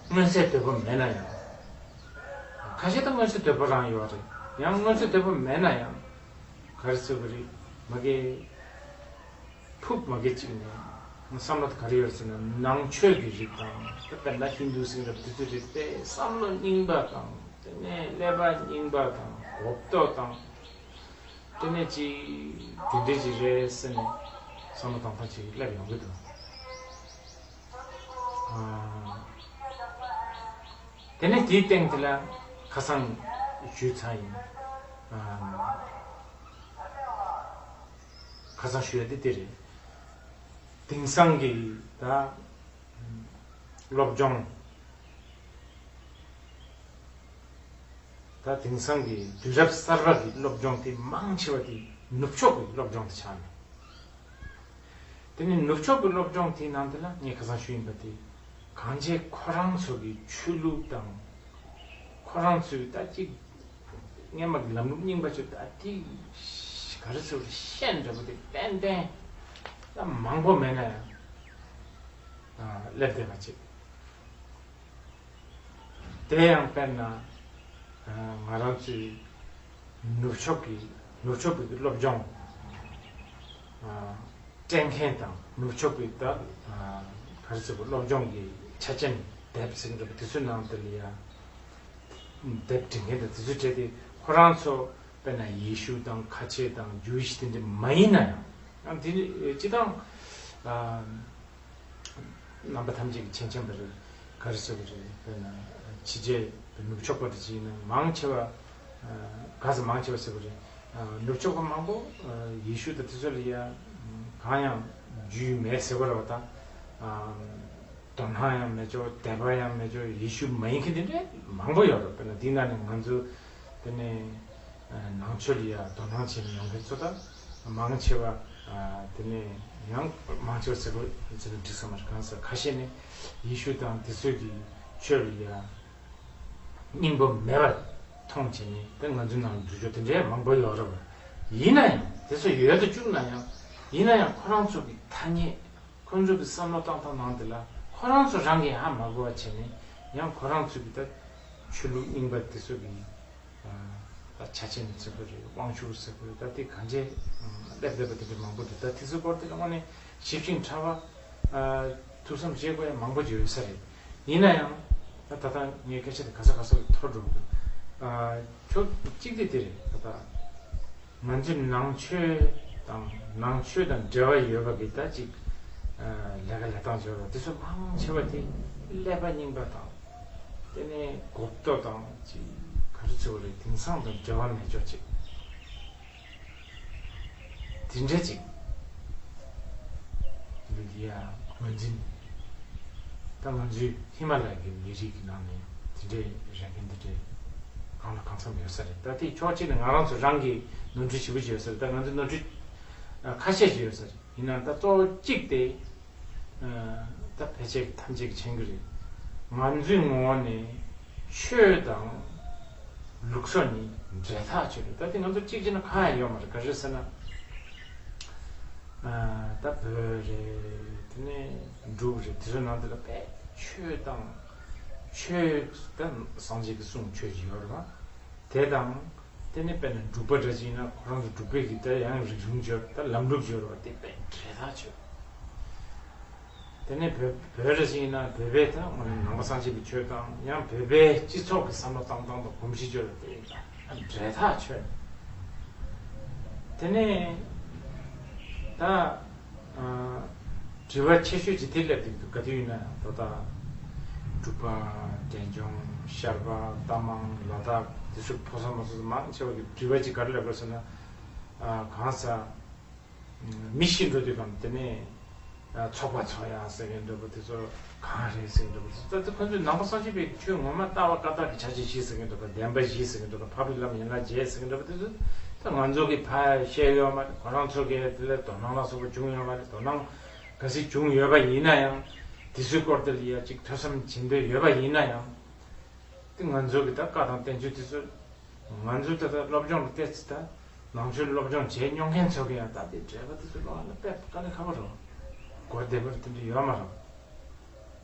མངོན་གསལ་དོད་པོ་མེད་ན་ཡང་། ཁ་ཤས་ད་མངོན་གསལ་དོད་པོ་རང་ཡོད་རེད། ཡང་མངོན་གསལ་དོད་པོ་མེད་ན་ཡང་། ག་རེ་ཟེར་བ་རེད། མ་གི་ཕུགས་མ་གི་གཅིག་ནས་བསམ་བློ་དེ་ག་རེ་ཡོད་ཟེར་ན། ནང་ཆོས་ཀྱི་རིགས་དང་། ད་དཔེར་ན་ཧིན་རྡུ་ཟེར་གྱི་འདུག་དེ་ཚོའི་རིགས་དེ་བསམ་བློ་རྙིང་པ་དང་། དེ་ནས་ཀླད་པ་རྙིང་པ་དང་། གོ་རྟོགས་དང་། དེ་ནས་ཅིག་དེ་འདྲས་ཅིག་རེད་ཟེར་ནས་བསམ་བློ་གཏོང་སྟངས་ཅིག་སླེབས་ཡོང་གི་འདུག་ཨ། དེ་ནས་དེའི་སྟེང་དེ་ལ་ཁ་སང་ཞུས་ཚར་ཡིན། ཨ། ཁ་སང་ཞུ་ཡ་དེ་དེ་རེད། དེང་སང་གི་ད་སློབ་སྦྱོང་ ད་དེང་སང་གི་དུས་རབས་གསར་པ་གི་སློབ་སྦྱོང་དེ་མང་ཆེ་བ་དེ་ནུབ་ཕྱོགས་ཀྱི་སློབ་སྦྱོང་དེ་ཆགས་ནས། དེ་ནི་ནུབ་ཕྱོགས་ཀྱི་སློབ་སྦྱོང་དེའི་ནང་དུ་ལ་ངས་ཁ་སང་ཞུས་ཡིན་པ་དེ། གང་བྱས་ཁོ་རང་ཚོ་གི་ཆོས་ལུགས་དང་། ཁོ་རང་ཚོའི་ད་ཅིག་སྔས་མ་གི་ལམ་ལུགས་རྙིང་པ་ཚོ་ད་དེ་ག་རེ་ཟེར་བ་རེད། ཤན་འདྲ་པོ་དེ་ཏན་ཏན་ད་མང་པོ་མེད་ན་ཡང་སླེབས་བསྡད་པ་ཅིག་དེ་ཡང་དཔེར་ན། ང་རང་ཚོའི་ནུབ་ཕྱོགས་ཀྱི་ནུབ་ཕྱོགས་ཀྱི་སློབ་སྦྱོང་སྤྲད་མཁན་དང་ནུབ་ཕྱོགས་ཀྱི་ད་ག་རེ་ཟེར་དགོས། སློབ་སྦྱོང་གི་ཆ་རྐྱེན་དེབ་ཟེར་གྱི་འདུག་དེ་ཚོའི་ནང་དུ་ལ་ཡ་དེབ་འབྲི་མཁན་དང་དེ་ཚོའི་གྲས་དེ་ཁོ་རང་ཚོ་དཔེར་ན་ཡེ་ཤུ་དང་ཁ་ཆེ་དང་ཇུའི་ཤི་དེ་འདྲ་མ་ཡིན་ན་ཡང་ཡང་དེ་སྤྱི་བཏང་རྣམ་པ་ཐམས་ཅད་ཀྱི་མཁྱེན་མཁྱེན་པ་རེད། ག་རེ་ཟེར་དགོས་རེད། དཔེར་ན་ཕྱི་རྒྱལ་ནུབ་ཕྱོགས་པ་རེ་ཅིག་ཡིན་ན་མང་ཆེ་བ། ག་ཚོད་མང་ཆེ་བ་ཟེར་དགོས་རེད། ནུབ་ཕྱོགས་པ་མང་པོ་ཡེ་ཤུ་དང་དེ་ཚོ་ལ་ཡ་གང་ཡང་རྒྱུས་མེད་ཟེར་བ་རེད་པ། ད་དོ་སྣང་ཡང་མེད་ཅོག་དད་པ་ཡང་མེད་ཅོག་ཡེ་ཤུ་མ་ཡིན་མཁན་དེ་འདྲ་མང་པོ་ཡོད་རེད། དཔེར་ན་འདི་ནང་ནས་ང་ཚོ་དེ་ནས་ནང་ཆོས་ལ་ཡ་དོ་སྣང་བྱེད་མི་ཡོང་མཁན་ཚོ་ད་མང་ཆེ་བ་དེ་ནས་ཡང་མང་ཆེ་བ་ཟེར་དགོས་ཟེར་ན་འགྲིག་ས་མ་རེད། གང་ཟེར་ཁ་ཤས་ནས་ཡེ་ཤུ་དང་དེ་ཚོའི་གི་ཆོས་ལ་ཡ་སྙིང་པོ་མེད་པར་མཐོང་བྱས་ནས་དེ་ང་ཚོའི་ནང་ལ་འཛུལ་ཕྱོགས་དེ་འདྲའི་མང་པོ་ཡོད་རེད་པ། ཡིན་ན་ཡང་དེ་ཚོ་ཡོད་དུ་བཅུག་ན་ཡང་ཡིན་ན་ཡང་ཁོ་རང་ཚོ་གི་ཐ་སྙད་ཁོ་ཚོ་གི་བསམ་བློ་བཏང་སྟངས་ནང་དེ་ལ་ཁོ་རང་ཚོ་རང་གིས་ཧ་མ་གོ་བ་བྱས་ནས་ཡང་ཁོ་རང་ཚོ་གི་ད་ཆོས་ལུགས་རྙིང་པ་དེ་ཚོ་གི་ད་ཆ་ཆེན་ཟེར་དགོས་རེད། དབང་ཕྱུག་ཟེར་དགོས་རེད། ད་དེ་གང་ཅི་སླེབས་བསྡད་པ་དེ་འདྲ་མང་པོ་འདུག་ད་དེ་ཚོའི་སྐོར་དེ་ལ་དངོས་གནས་ཞིབ་ཅིང་ཕྲ་བ་ཐུགས་བསམ་བཞེས་དགོས་ཡ་མང་པོ་ཅིག་ཡོད་ས་རེད། ཡིན་ན་ཡང་ད་ད་ལྟ་ངའི་སྐད་ཆ་དེ་ག་ས་ག་ས་ལ་འཐོར་འགྲོ་གི་འདུག་ཁྱོད་གཅིག་དེ་དེ་རེད། ད་ད་ང་ཚོའི་ནང་ཆོས་དང་ནང་ཆོས་དང་འབྲེལ་བ་ཡོད་པ་གི་ད་ཅིག་ལས་ཀ་ལས་སྟངས་ཡོད་རེད། དེ་ཚོ་མང་ཆེ་བ་དེ་ཀླད་པ་རྙིང་པ་དང་དེ་ནས་གོ་རྟོགས་དང་ཅིག་ག་རེ་ཟེར་དགོས་རེད། དེང་སང་དང་འབྲེལ་བ་མེད་ཅོག་ཅིག་དེ་འདྲ་ཅིག་ལ་ཡ་ངོས་འཛིན། ད་ང་ཚོའི་ཧི་མ་ལ་ཡ་གི་མི་རིགས་ཀྱི་ནང་ནས་དེ་འདྲའི་རེ་འགན་དེ་འདྲའི་གང་ལ་གང་འཚམ་ཡོད་ས་རེད། ད་དེ་ཕྱོགས་གཅིག་ནས་ང་རང་ཚོ་རང་གི་ནོར་འཁྲུལ་ཞེ་པོ་ཅིག་ཡོད་ས་རེད། ད་ང་ཚོའི་ནོར་འཁྲུལ་ཁ་ཤས་ཅིག་ཡོད་ས་རེད། ཡིན་ནའང་ད་གཙོ་བོ་གཅིག་དེ་ད་ཕལ་ཆེར་ཐམས་ཅད་ཀྱིས་མཁྱེན་གྱི་རེད། ང་ཚོའི་ངོ་བོ་ནས་ཆོས་དང་ལུགས་སྲོལ་ནི་འབྲེལ་ཐག་ཆོད་རེད། ད་དེ་ང་ཚོ་གཅིག་བྱས་ན་ཁག་ཡང་ཡོད་མ་རེད། ག་རེ་ཟེར་ན། ད་བོད་རེད། དེ་ནས་འབྲུག་རེད། དེ་ཚོའི་ནང་དེ་ལ་དཔེ་ཆོས་དང་ཆོས་ད་སངས་རྒྱས་ཀྱི་གསུང་ཆོས་ཅིག་ཡོད་རེད་པ། དེ་དང་དེ་ནས་དཔེར་ན་འབྲུག་པ་འདྲ་ཅིག་ཡིན་ན་ཁོ་རང་ཚོ་འབྲུག་པའི་གི་ད་ཡང་རིག་གཞུང་སྦྱོར་ད་ལམ་ལུགས་སྦྱོར་བ་དེ་དཔེ་འབྲེལ་ཐག་ཆོད། དེ་ནས་བོད་བོད་རེ་ཞིག་ཡིན་ན་བོད་པའི་ད་དངོས་གནས་ནང་པ་སངས་རྒྱས་ཀྱི་ཆོས་དང་ཡང་བོད་པའི་སྤྱི་ཚོགས་ཀྱི་བསམ་བློ་བཏང་སྟངས་དང་གོམས་གཤིས་སྦྱོར་དེ་ཡིན་ད་འབྲེལ་ཐག་ཆོད། དེ་ནས་ད་དྲི་བ་ཆེ་ཤོས་ཅིག་དེ་སླེབས་འདུག་ག་དུས་ཡིན་ན་ད་ལྟ་འབྲུག་པ་འབྲས་ལྗོངས་ཤར་པ་རྟ་མང་ལ་དྭགས་དེ་ཚོ་ཕོ་གསར་མོ་གསར་མང་ཆེ་བ་གི་དྲི་བ་ཅིག་ག་རེ་སླེབས་དགོས་ཟེར་ན། གང་ཟག་མི་ཤི་འགྲོ་དུས་གམ་དེ་ནས་ཚོགས་པ་ཚོགས་ཡ་ཟེར་མཁན་འདྲ་པོ་དེ་ཚོ་གང་རེད་ཟེར་མཁན་འདྲ་པོ་དེ་ཚོ་ད་ཁོ་ཚོས་ནང་པ་སངས་རྒྱས་པའི་ཆོས་ངོ་མ་ལྟ་བ་བཀའ་རྟགས་ཀྱི་ཆ་ཤས་བཞི་ཟེར་མཁན་འདྲ་པོ་བདེན་པ་བཞི་ཟེར་མཁན་འདྲ་པོ་འཕགས་པའི་ལམ་ཡན་ལག་བརྒྱད་ཟེར་མཁན་འདྲ་པོ་དེ་ཚོ་ད་ང་ཚོ་གིས་ཕར་བཤད་ཡོད་མ་རེད། ཁོ་རང་ཚོ་གིས་དེ་ལ་དོ་སྣང་ལ་སོགས་པ་བྱུང་ཡོད་མ་རེད། དོ་སྣང་ག་ཚོད་བྱུང་ཡོད་པ་ཡིན་ན་ཡང་དེ་ཚོའི་སྐོར་དེ་ལ་ཡ་གཅིག་ཐོས་བསམ་བྱེད་འདོད་ཡོད་པ་ཡིན་ན་ཡང་དེ་ང་ཚོ་གི་ད་བཀའ་དང་བསྟན་བཅོས་དེ་ཚོ་ང་ཚོའི་ད་ལྟ་སློབ་སྦྱོང་ལ་བལྟས་ཚེ་ད་ནང་ཆོས་སློབ་སྦྱོང་བྱས་མྱོང་མཁན་ཚོ་གི་ཡང་ད་དེ་འགྲེལ་པ་དེ་ཚོ་ཀློག་ན་དཔེ་དཀའ་ལས་ཁག་པོ་རེད། གོ་བདེ་པོ་དེ་འདྲ་ཡོད་མ་རེད།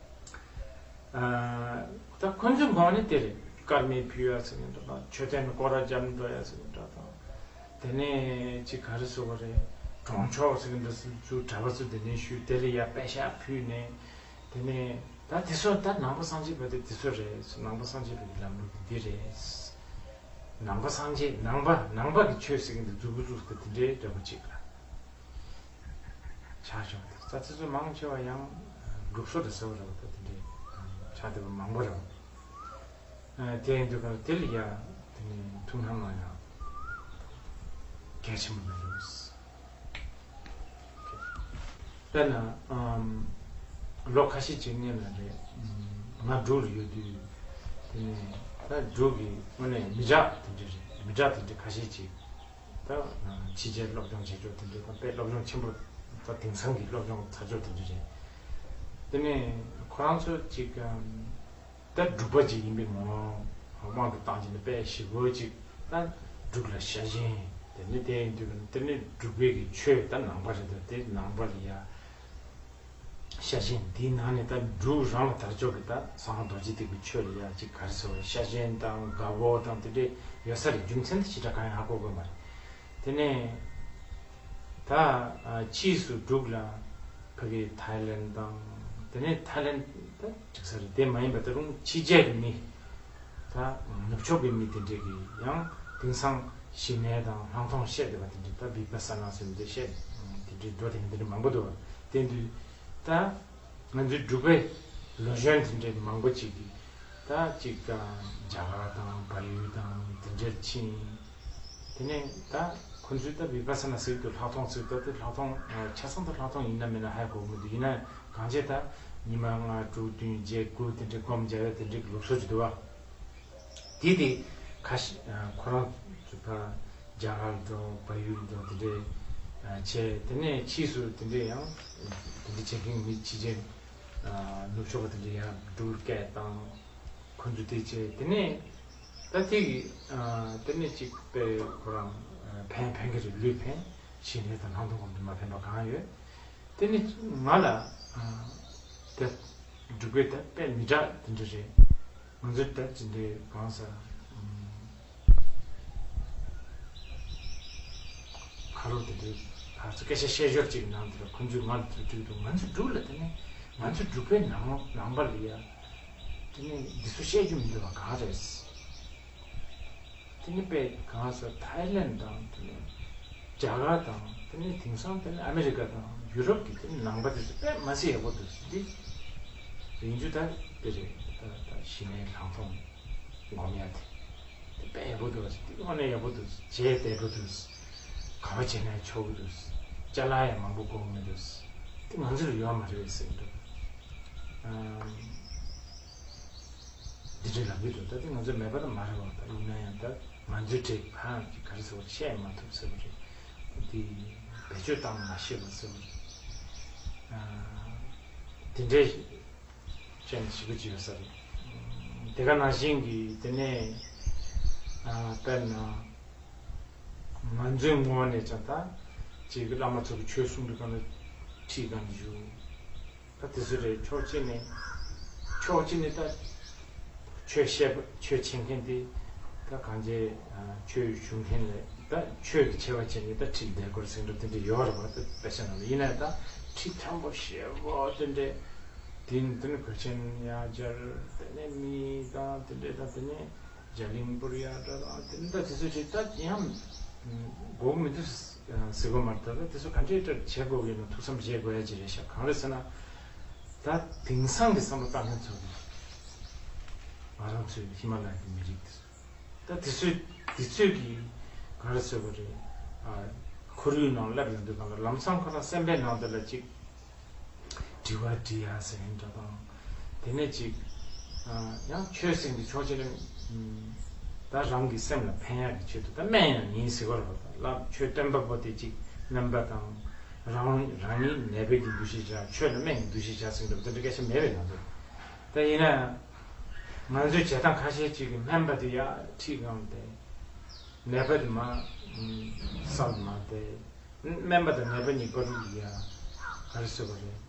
ཨ་ད་ཁོ་ཚོའི་ངོས་ནས་དེ་རེད། དཀར་མེ་ཕུལ་ཡ་ཟེར་གྱི་འདུག་དང་མཆོད་རྟེན་ལ་སྐོར་ར་རྒྱབ་འགྲོ་ཡ་ཟེར་གྱི་འདུག་དང་། དེ་ནས་ཅིག་ག་རེ་ཟེར་དགོས་རེད། གྲོང་ཆོག་ཟེར་གྱི་འདུག་ཚུར་གྲྭ་པ་ཚོ་དེ་ནས་ཞུས། དེ་ལ་ཡ་པད་ཤག་ཕུལ་ནས། དེ་ནས་ད་དེ་ཚོ་ད་ནང་པ་སངས་རྒྱས་པ་དེ་དེ་ཚོ་རེད། ནང་པ་སངས་རྒྱས་པའི་ལམ་ལུགས་དེ་འདི་རེད། ནང་པ་སངས་རྒྱས་ནང་པ་ནང་པ་གི་ཆོས་ཟེར་གྱི་འདུག་མཛུབ་གུ་བཙུགས་ཏེ་དེ་འདྲའི་འདྲ་པོ་ཅིག་ལ་ཆགས་བྱུང་། ད་དེ་ཚོ་མང་ཆེ་བ་ཡང་སྒྲུབ་སོ་རེད་ཟེར་བ་རེད་པ། ད་དེ་འདྲའི་ཆགས་བསྡད་པ་མང་པོ་རེད། དེ་ཡིན་དུས་ཀ་དེ་ལ་ཡ་དེ་ནས་ཐུགས་སྣང་གནང་ཡ་གལ་ཆེན་པོ་མེད་རེད། དཔེར་ན་ཨམ་ལོ་ཁ་ཤས་ཅིག་སྔོན་ལ་རེད། ང་འབྲུག་ལ་ཡོད་དུས་དེ་ནས་ ད་འབྲུག་གི་དངོས་གནས་མི་དྲག་དེ་འདྲ་རེད། མི་དྲག་དེ་འདྲ་ཁ་ཤས་ཅིག་ད་ཕྱི་རྒྱལ་སློབ་སྦྱོང་བྱེད་ཕྱོགས་དེ་འདྲ་དང་། དཔེ་སློབ་སྦྱོང་ཆེན་པོ་ད་དེང་སང་གི་སློབ་སྦྱོང་ཚར་ཕྱོགས་དེ་འདྲ་རེད། དེ་ནས་ཁོ་རང་ཚོ་ཅིག་ད་འབྲུག་པ་ཅིག་ཡིན་པའི་ངོ་དབང་དུ་བཏང་བྱས་ནས་དཔེ་ཞེ་པོ་ཅིག་ད་འབྲུག་ལ་ཤ་ཞེན། དེ་ནས་དེ་ཡིན་དུས་དེ་ནས་འབྲུག་པའི་གི་ཆོས་ད་ནང་པ་རེད། ད་དེ་ནང་པ་ལ་ཡ་ཤ་ཞེན། དེའི་ནང་ནས་ད་འབྲུག་རང་ལ་དར་ཕྱོགས་ཀྱི་ད་གསང་སྔགས་རྡོ་རྗེ་ཐེག་པའི་ཆོས་ལ་ཡ་ཅིག་ག་རེ་ཟེར་བ། ཤ་ཞེན་དང་དགའ་བོ་དང་དེ་འདྲས་ཡོད་ས་རེད། རྒྱུ་མཚན་དེ་ཞེ་དྲག་གང་ཡང་ཧ་གོ་གི་མ་རེད། དེ་ནས་ད་ཕྱིས་སུ་འབྲུག་ལ་ཕ་གི་ཐའི་ལེན་དང་། དེ་ནས་ཐའི་ལེན་ད་འགྲིག་ས་རེད། དེ་མ་ཡིན་པ་ད་རུང་ཕྱི་རྒྱལ་གྱི་མི། ད་ནུབ་ཕྱོགས་ཀྱི་མི་དེ་འདྲས་ཀྱིས་ཡང་དེང་སང་ཞི་གནས་དང་ལྷག་མཐོང་བཤད་བསྡད་པ་དེ་འདྲས། ད་བི་པ་ས་ན་ཟེར་ནས་དེ་བཤད་དེ་འདྲས་འགྲོ་དེ་འདྲས་མང་པོ་འདུག་བ། དེ་དུས་ད་ང་ཚོའི་འབྲུག་པའི་ལོ་གཞོན་དེ་འདྲས་མང་པོ་ཅིག་གིས་ད་ཅིག་རྒྱ་གར་དང་བལ་ཡུལ་དང་དེ་འདྲས་ཕྱིན། དེ་ནས་ད་ཁོ་ཚོས་ད་བི་པ་ས་ན་ཟེར་དུས་ལྷག་མཐོང་ཟེར། ད་དེ་ལྷག་མཐོང་ཆ་ཚང་དུ་ལྷག་མཐོང་ཡིན་ན་མིན་ན་ཧ་གོ་གི་མི་འདུག། ཡིན་ན་གང་བྱས་ད་ཉི་མ་ལྔ་དྲུག་བདུན་བརྒྱད་དགུ་དེ་འདྲས་སྒོམ་བྱས་པའི་དེ་འདྲས་ལུགས་སྲོལ་ཅིག་འདུག་བ། དེ་དེ་ཁ་ཤས་ཁོ་རང་ཚོ་ཕར་རྒྱ་གར་འགྲོ། བལ་ཡུལ་འགྲོ། དེ་འདྲས་བྱས། དེ་ནས་ཕྱིས་སུ་དེ་འདྲས་ཡང་དེ་འདྲས་བྱེད་མཁན་མི་ཕྱི་རྒྱལ་ནུབ་ཕྱོགས་པ་དེ་འདྲས་ཡང་འབྲུག་སྐད་བཏང་། ཁོ་ཚོ་དེ་བྱས། དེ་ནས་ད་དེ་གི་དེ་ནས་ཅིག་དཔེ་ཁོ་རང་ཕན་ཕན་གི་རེད། ལུས་ཕན། ཞི་གནས་དང་ལྷག་མཐོང་སྒོམ་དུས་མ་ཕན་པ་གང་ཡོད། དེ་ནི་ང་ལ་དེ་འབྲུག་པའི་དེ་དཔེ་མི་དྲག་དེ་འདྲ་རེད། ང་ཚོའི་དེབ་ཅིག་འདི་གང་ཟེར། ཁ་རོག་དེ་འདྲའི་ཕར་ཚུར་སྐད་ཆ་བཤད་ཞོར་ཅིག་ནང་དེ་ལ་ཁོང་ཚོས་ང་ལ་ཚུར་དྲིས་འདུག། ང་ཚོ་འབྲུག་ལ་དེ་ནི་ང་ཚོ་འབྲུག་པའི་ནང་ནང་པ་ལ་ཡ་དེ་ནི་འདི་ཚོ་བཤད་རྒྱུ་མི་འདུག་བ། གང་རེད། དེ་ནི་དཔེ་གང་ཟེར། ཐའི་ལེན་དང་། དེ་ནི་རྒྱ་གར་དང་། དེ་ནི་དེང་སང་དེ་ནི་ཨ་མི་རི་ཀ་དང་ཡུ་རོབ་ཀྱི་དེ་ནི་ནང་པ་དེ་ཚོ་དཔེ་མ་སྲིད་ཡག་པོ་འདུག། འདི་ཡིན་རྒྱུ་ད་དེ་རེད། ད་ད་ཞི་གནས་ལྷག་མཐོང་སྒོམ་ཡ་དེ་དེ་དཔེ་ཡག་པོ་འདུག། དེ་དངོས་གནས་ཡག་པོ་འདུག། རྗེས་བདེ་པོ་འདུག། ག་བ་བྱས་ན་ཆོག་གི་འདུག། ཅ་ལག་ཡང་མང་པོ་དགོས་མི་འདུག། དེ་ང་ཚོ་ལ་ཡོད་མ་རེད་ཟེར་གི་འདུག། ཨམ། འདི་འདྲའི་ལབ་ཀྱི་འདུག། ད་དེ་ང་ཚོ་མེད་པ་ད་མ་རེད་བ། ད་ཡིན་ན་ཡང་ད་ང་ཚོའི་གྲས་ཕ་གི་ག་རེ་ཟེར་བ་བཤད་མ་ཐུབ་ཟེར་བ་རེད། འདི་བེད་སྤྱོད་བཏང་མ་ཤེས་པ་ཟེར་བ་རེད། ཨ། དེ་འདྲའི་ཅན་ཞིག་གི་ཅི་ཡོད་ས་རེད། དེ་ག་ནང་བཞིན་གྱི་དེ་ནས་ཨ་དཔེར་ན་ང་ཚོའི་ངོས་ནས་ཀྱང་ད་ཅིག་བླ་མ་ཚོ་གི་ཆོས་གསུང་དུས་གང་ལ་ཁྲིད་གང་བཞུགས། ད་དེ་ཚོ་རེད། ཕྱོགས་གཅིག་ནས་ཕྱོགས་གཅིག་ནས་ད་ཆོས་བཤད་པ། ཆོས་འཆད་མཁན་དེ་ད་གང་བྱས་ཆོས་ཞུ་མཁན་ལས་ད་ཆོས་ཀྱི་ཆེ་བ་བྱས་ནས་ད་ཁྲིད་བསྡད་དགོས་ཟེར་འགྲོ་དེ་འདྲ་ཡོད་རེད་བ། ད་དཔེ་ཆ་ནང་ལ་ཡིན་ན་ད་ཁྲིད་འཆམ་པོ་ཞེ་པོ་དེ་འདྲས་དེ་ནི་དེ་ནི་གོས་ཆེན་ཡང་སྦྱར། དེ་ནས་མི་དང་དེ་འདྲས་དང་། དེ་ནས་རྒྱ་གླིང་པུར་ཡ་འདྲ་དང་། དེ་འདྲ་དེ་ཚོ་ཅིག་ད་ཡང་དགོས་མི་འདུག་ཟེར་གོ་མ་རེད། ད་དེ་ཚོ་ག་འདྲའི་འདྲ་བྱེད་དགོས་ཀྱི་ཡིན་ན་ཐུགས་བསམ་བཞེས་དགོས་ཡ་ཅིག་རེད་ཤག། གང་རེད་ཟེར་ན། ད་དེང་སང་གི་བསམ་བློ་བཏང་མཁན་ཚོ་ང་རང་ཚོའི་ཧི་མ་ལ་ཡའི་མི་རིགས་དེ་ཚོ། ད་དེ་ཚོས་དེ་ཚོས་ཀྱིས་ག་རེ་ཟེར་དགོས་རེད། ཨ། ཁོར་ཡུག་ནང་སླེབས་ཡོང་དུས་གང་ལ་ལམ་སང་ཁོ་རང་སེམས་པའི་ནང་དུ་ལ་ཅིག་དྲི་བ་དྲི་ཡ་ཟེར་མཁན་འདྲ་དང་། དེ་ནས་ཅིག་ཨ། ཡང་ཆོས་ཟེར་མཁན་དེ་ཕྱོགས་གཅིག་ནས་ད་རང་གི་སེམས་ལ་ཕན་ཡག་གི་ཆེད་དུ་ད་སྨན་ཡང་ཡིན་ཟེར་གི་རེད་པ། ད་ལབ། ཆོས་སྟོན་པ་པོ་དེ་ཅིག་སྨན་པ་དང་། རང་རང་ཉིད་ནད་པའི་གི་འདུ་ཤེས་བྱ། ཆོས་ལ་སྨན་གྱི་འདུ་ཤེས་བྱ་ཟེར་མཁན་འདྲ་པོ་དེ་འདྲ་སྐད་ཆ་མེད་པས་ང་ཚོ། ད་ཡིན་ན་ང་ཚོའི་བྱེད་སྟངས་ཁ་ཤས་ཅིག་གིས་སྨན་པ་དེ་ཡར་ཁྲིད་གང་སྟེ། ནད་པ་དེ་མར་སལ་མར་བསྡད། སྨན་པ་དང་ནད་པ་གཉིས་བར་དུ་ཡ་ག་རེ་ཟེར་བ་རེད།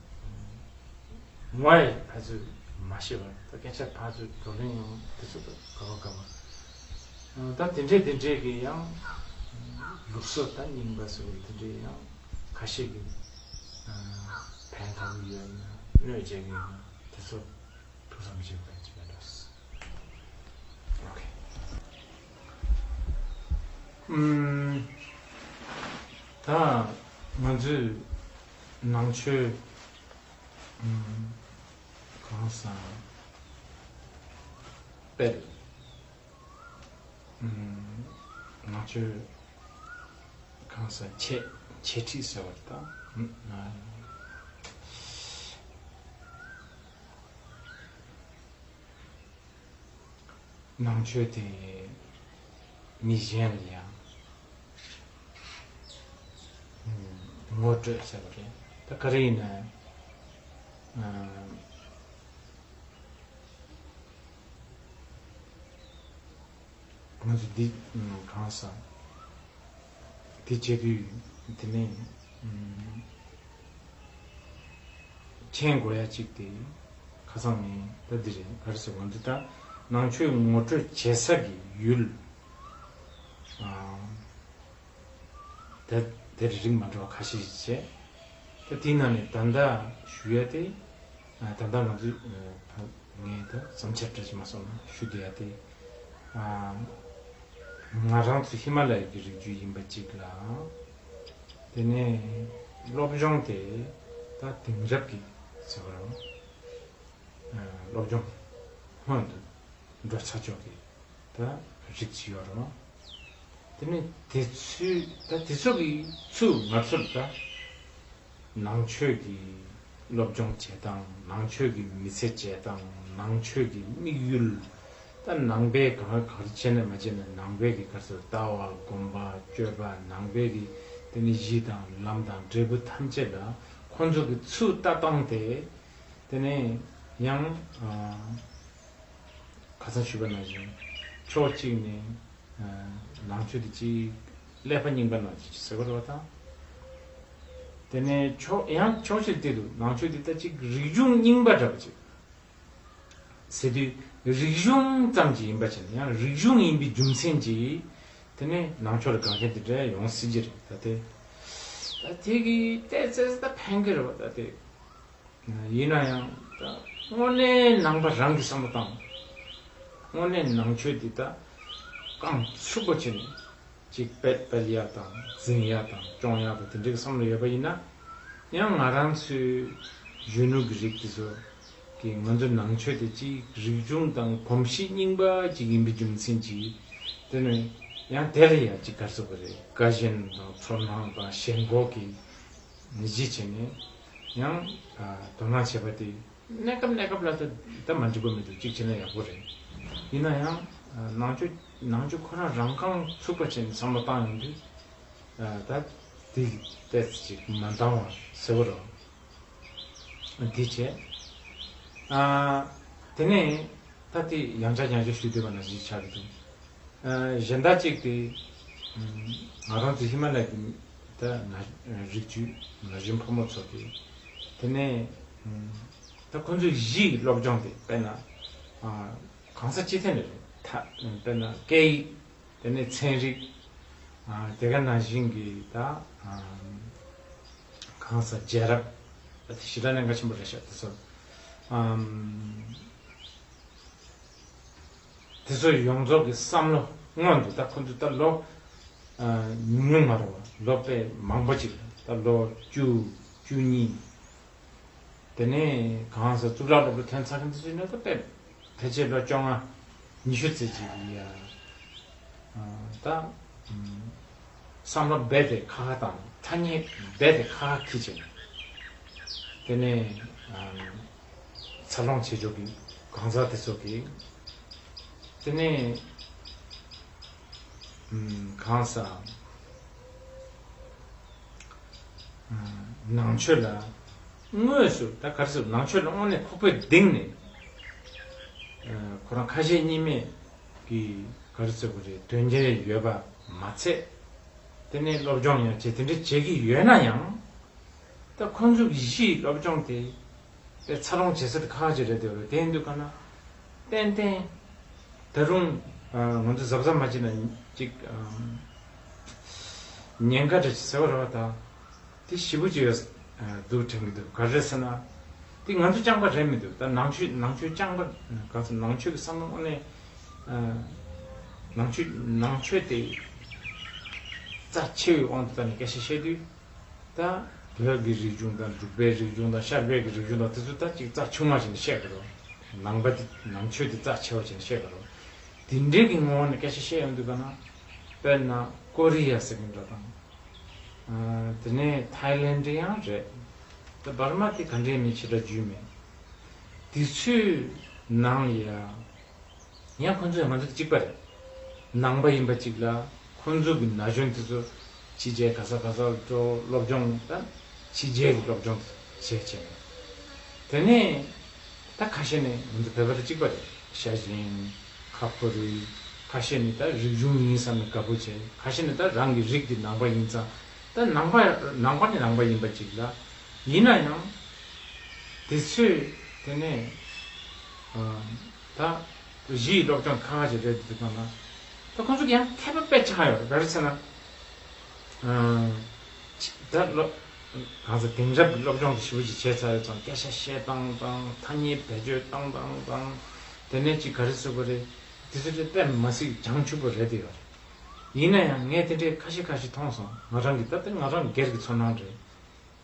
ངོ་ཡ་ཕར་ཚུར་མ་ཤེས་པ། ད་སྐད་ཆ་ཕར་ཚུར་བགྲོ་གླེང་ཡོང་དུས་ཚོད་ད་ག་བ་ག་བ། ད་དེ་འདྲས་དེ་འདྲས་ཀྱི་ཡང་ལུགས་སྲོལ་ད་རྙིང་པ་ཟེར་བ་དེ་འདྲས་ཡང་ཁ་ཤས་ཀྱིས་ཕན་ཐོགས་ཀྱི་ཡོད་ན། གནོད་བྱེད་ཀྱི་ཡོད་ན་དེ་ཚོ་ཐུགས་བསམ་བཞེས་དགོས་ཀྱི་མེད་འགྲོ། ཨོ་ཁེ། ཨུམ། ད་ང་ཚོས་ནང་ཆོས། ཨུམ། གང་ཟག་དཔེར། ཨུམ། ནང་ཆོས་གང་ཟག་འཆད་འཆད་ཁྲིད་ཟེར་བ་དང་། ཨུམ། ནང་ཆོས་དེ་མི་གཞན་ལ་ཡང་ངོ་སྤྲོད་ཟེར་བ་རེད། ད་ག་རེ་ཡིན་ན། ང་ཚོ་འདི་གང་ཟག་དེ་བྱེད་དུས་དེ་ནས་མཁྱེན་དགོས་ཡ་གཅིག་དེ་ཁ་སང་ནས་ད་འདི་རེད། ག་རེ་ཟེར། ང་ཚོ་ད་ནང་ཆོས་ངོ་སྤྲོད་བྱེད་ས་གི་ཡུལ་དེ་དེར་རིགས་མ་འདྲ་བ་ཁ་ཤས་ཤིག་བྱས། ད་དེའི་ནང་ནས་ད་ལྟ་ཞུ་ཡ་དེ། ད་ལྟ་ང་ཚོས་ངས་ད་བསམ་འཆར་འདྲ་ཞིག་མ་སོང་ན་ཞུ་བསྡད་ཡ་དེ། ང་རང་ཚོ་ཧི་མ་ལ་ཡ་གི་རི་རྒྱུད་ཡིན་པ་གཅིག་ལ། དེ་ནས་སློབ་སྦྱོང་དེ་ད་དེང་རབས་ཀྱི་ཟེར་བ་རང་སློབ་སྦྱོང་སྔོན་དུ་འགྲོ་ཚར་ཆོག་གི་ད་རིགས་ཅིག་ཡོད་རེད། དེ་ནས་དེ་ཚོའི་ད་དེ་ཚོ་གི་ཚུར་ང་ཚོར་ད་ནང་ཆོས་ཀྱི་སློབ་སྦྱོང་བྱེད་སྟངས། ནང་ཆོས་ཀྱི་མི་ཚེ་སྐྱེལ་སྟངས། ནང་ཆོས་ཀྱི་དམིགས་ཡུལ། ད་ནང་པའི་ག་ག་རེ་བྱས་ནས་མ་བྱས་ནས་ནང་པའི་གི་ག་རེ་ཟེར། ལྟ་བ། སྒོམ་པ། སྤྱོད་པ། ནང་པའི་གི་དེ་ནི་གཞི་དང་ལམ་དང་འབྲས་བུ་ཐམས་ཅད་ལ་ཁོང་ཚོ་གི་ཚུར་ལྟ་སྟངས་དེ། དེ་ནས་ཡང་ཁ་སང་ཞུས་པ་ནང་བཞིན་ཕྱོགས་གཅིག་ནས་ནང་ཆོས་དེ་གཅིག་ཀླད་པ་རྙིང་པ་ནང་བཞིན་ཟེར་བ་རེད་པ་དང་། དེ་ནས་ཕྱོགས་ཡང་ཕྱོགས་གཅིག་དེ་དུ་ནང་ཆོས་དེ་ད་གཅིག་རིག་གཞུང་རྙིང་པ་འདྲ་པོ་ཅིག་ཟེར་དུས། རིག་གཞུང་ཙམ་གྱིས་ཡིན་པ་བྱས་ན་ཡང་རིག་གཞུང་ཡིན་པའི་རྒྱུ་མཚན་གྱིས་དེ་ནས་ནང་ཆོས་ལ་དགའ་མཁན་དེ་འདྲ་ཡོང་སྲིད་ཀྱི་རེད། ད་དེ་ད་དེ་གི་ཏོག་ཙམ་ད་ཕན་གྱི་རེད་པ། ད་དེ། ཡིན་ན་ཡང་ད་དངོས་གནས་ནང་པ་རང་གི་བསམ་བློ་བཏང་། དངོས་གནས་ནང་ཆོས་འདི་ད་རྐང་ཚུགས་པ་བྱས་ནས་ཅིག་སྤེལ་སྤེལ་ཡ་དང་འཛིན་ཡ་དང་སྐྱོང་ཡ་དང་དེ་འདྲའི་བསམ་བློ་ཡོད་པ་ཡིན་ན། ཡང་ང་རང་ཚོའི་གཞོན་ནུ་གི་རིགས་དེ་ཚོ་གི་ང་ཚོ་ནང་ཆོས་དེ་ཅིག་རིག་གཞུང་དང་གོམས་གཤིས་རྙིང་པ་ཅིག་ཡིན་པའི་རྒྱུ་མཚན་གྱིས། དེ་ནས་ཡང་དེ་ལ་ཡང་ཅིག་ག་རེ་ཟེར་དགོས་རེད། དགའ་ཞེན་དང་ཚོར་སྣང་དང་ཞེན་ཁོག་གི་གཞི་བྱས་ནས་ཡང་དོ་སྣང་བྱེད་པ་དེ་གནས་སྐབས་གནས་སྐབས་ལ་ད་ད་མ་འགྲིག་པ་མི་འདུག་གཅིག་བྱས་ན་ཡག་པོ་རེད། ཡིན་ན་ཡང་ནང་ཆོས་ནང་ཆོས་ཁོ་རང་རང་རྐང་ཚུགས་པ་བྱས་ནས་བསམ་བློ་བཏང་ཡོང་དུས། ད་དེ་ཏོག་ཙམ་ཅིག་མ་འདང་བ་ཟེར་བ་རེད། འདི་བྱས། ཨ། དེ་ནས་ད་དེ་ཡང་བསྐྱར་ཡང་བསྐྱར་ཞུ་འདོད་པ་ནང་བཞིན་ཆགས་ཀྱི་འདུག་ཨ། གཞན་དག་ཅིག་དེ། ང་རང་ཚོ་ཧི་མ་ལ་ཡའི་ད་ན་རིགས་རྒྱུད་ན་གཞོན་ཕོ་མོ་ཚོ་དེ། དེ་ནས་ད་ཁོང་ཚོའི་གཞིའི་སློབ་སྦྱོང་དེ་དཔེར་ན། ཨ། གང་ས་ཅི་ཐད་ནས་རེད། ད་དཔེར་ན་སྐད་ཡིག་དེ་ནས་ཚན་རིག་ཨ། དེ་ག་ནང་བཞིན་གྱི་ད། ཨ། གང་ཟག་རྒྱལ་རབས། ད་དེ་ཞེ་དྲག་གནད་འགག་ཆེན་པོ་རེད་ཤག་དེ་ཚོ། ཨམ། དེ་ཚོ་ཡོངས་རྫོགས་ཀྱི་བསམ་བློ་སྔོན་དུ་ད་ཁོ་ཚོ་ད་ལོ། ཨ། ཉུང་ཉུང་མ་རེད་པ། ལོ་དཔེ་མང་པོ་ཅིག་ད་ལོ་བཅུ། བཅུ་གཉིས། དེ་ནས་གང་ཟག་གཙུག་ལག་སློབ་གྲྭ་ཐོན་ཚར་མཁན་དེ་ཚོ་ཡིན་ན་ད་དཔེ་ཕལ་ཆེར་ལོ་བཅོ་ལྔ་ཉི་ཤུ་ཙམ་ཅིག་ཡ། ད་བསམ་བློ་རྦད་དེ་ཁ་ཁ་བཏང་། ཐ་སྙད་རྦད་དེ་ཁ་ཁ་འཁྱེར་བྱས་ནས། དེ་ནས་འཚར་ལོངས་བྱེད་ཕྱོགས་ཀྱི་གང་ཟག་དེ་ཚོ་གིས། དེ་ནས་གང་ཟག་ནང་ཆོས་ལ་དངོས་སུ་ད་ག་རེ་ཟེར། ནང་ཆོས་ལ་དངོས་གནས་ཁོག་པའི་གཏིང་ནས་ཁོ་རང་ཁ་ཞེ་གཉིས་མེད་ཀྱི་ག་རེ་ཟེར་དགོས་རེད། དོན་རྐྱེན་ཡོད་པ་མ་ཚད། དེ་ནས་སློབ་སྦྱོང་ཡང་བྱེད། དེ་འདྲ་བྱེད་ཀྱི་ཡོད་ན་ཡང་། ད་ཁོང་ཚོ་གི་གཞིའི་སློབ་སྦྱོང་དེ་དེ་འཚར་ལོངས་བྱེད་ས་དེ་ཁག་ཅིག་རེད་དེ། རེད་དེ་འདུག་ག་ན། ཏན་ཏན་ད་རུང་ང་ཚོ་གཟབ་གཟབ་མ་བྱས་ན་ཅིག་ཉེན་ཁ་འདྲ་ཞིག་ཟེར་བ་རེད་པ། ད་དེ་ཞེ་པོ་ཅིག་ཡོད་འདུག་དྲན་གྱི་འདུག་ག་རེ་རེད་ཟེར་ན། དེ་ང་ཚོ་རྐྱང་པ་རེད་མི་འདུག་ད་ནང་ཆོས་ནང་ཆོས་རྐྱང་པ་གང་ཟེར། ནང་ཆོས་ཀྱི་བསམ་བློ་དངོས་གནས་ནང་ཆོས་ནང་ཆོས་དེ་རྩ་ཆེ་བའི་དབང་དུ་བཏང་ནས་སྐད་ཆ་བཤད་དུས། ད་བོད་ཀྱི་རིག་གཞུང་དང་འབྲུག་པའི་རིག་གཞུང་དང་ཤར་པའི་གི་རིག་གཞུང་དང་དེ་ཚོ་ད་ཅིག་རྩ་ཆུང་བ་བྱས་ནས་བཤད་དགོས་རེད། ནང་པ་དེ་ནང་ཆོས་དེ་རྩ་ཆེ་བ་བྱས་ནས་བཤད་དགོས་རེད། དེ་འདྲའི་གི་ངོ་བོ་ནས་སྐད་ཆ་བཤད་ཡོང་དུས་ག་ན། དཔེར་ན་ཀོ་རི་ཡ་ཟེར་མཁན་འདྲ་དང་། ཨ། དེ་ནས་ཐའི་ལེན་ཌི་ཡང་རེད། ད་འབར་མ་དེ་ག་འདྲའི་མི་ཞེ་དྲག་རྒྱུས་མེད། དེ་ཚོའི་ནང་ལ་ཡ། ཡང་ཁོང་ཚོས་ང་ཚོ་གཅིག་པ་རེད། ནང་པ་ཡིན་པ་གཅིག་ལ་ཁོང་ཚོ་གི་ན་གཞོན་དེ་ཚོ་ཕྱི་རྒྱལ་ག་ས་ག་ས་འགྲོ་སློབ་སྦྱོང་དང་ཕྱི་རྒྱལ་གྱི་སློབ་སྦྱོང་བྱས་བྱས་ནས། དེ་ནས་ད་ཁ་ཤས་ནས་ང་ཚོ་བོད་པ་དང་གཅིག་པ་རེད། ཤ་ཞེན། ཁ་ཕོ་རུས། ཁ་ཤས་ནི་ད་རིག་གཞུང་ཡིན་བསམ་ནས་དགའ་པོ་བྱས། ཁ་ཤས་ནི་ད་རང་གི་རིགས་དེ་ནང་པ་ཡིན་ཙང་། ད་ནང་པ་ནང་པ་ནི་ནང་པ་ཡིན་པ་གཅིག་ལ། ཡིན་ན་ཡང་དེ་ཚོས་དེ་ནས་ཨ་ད་གཞི་ཡི་སློབ་སྦྱོང་ཁག་ཁག་ཅིག་རེད་འདུག་ན། ད་ཁོང་ཚོ་གི་ཡང་མཁས་པ་དཔེ་ཆགས་ཡོད་རེད། ག་རེ་ཟེར་ན། ཨ་ད་སློབ་གང་ཟེར། དེང་རབས་ཀྱི་སློབ་སྦྱོང་དེ་ཞེ་པོ་ཅིག་བྱས་ཚར་ཡོད་ཙང་། སྐད་ཆ་བཤད་སྟངས་དང་། ཐ་སྙད་བེད་སྤྱོད་བཏང་སྟངས་དང་། དེ་ནས་ཅིག་ག་རེ་ཟེར་དགོས་རེད། དེ་ཚོ་དེ་དཔེ་མ་སྲིད་བྱང་ཆུབ་པོ་རེད་དེ་ཡོད་རེད། ཡིན་ན་ཡང་ངས་དེ་འདྲའི་ཁ་ཤས་ཁ་ཤས་མཐོང་སོང་། ང་རང་གི་ད་ལྟ་ང་རང་སྒེར་གྱི་ཚོར་སྣང་རེད།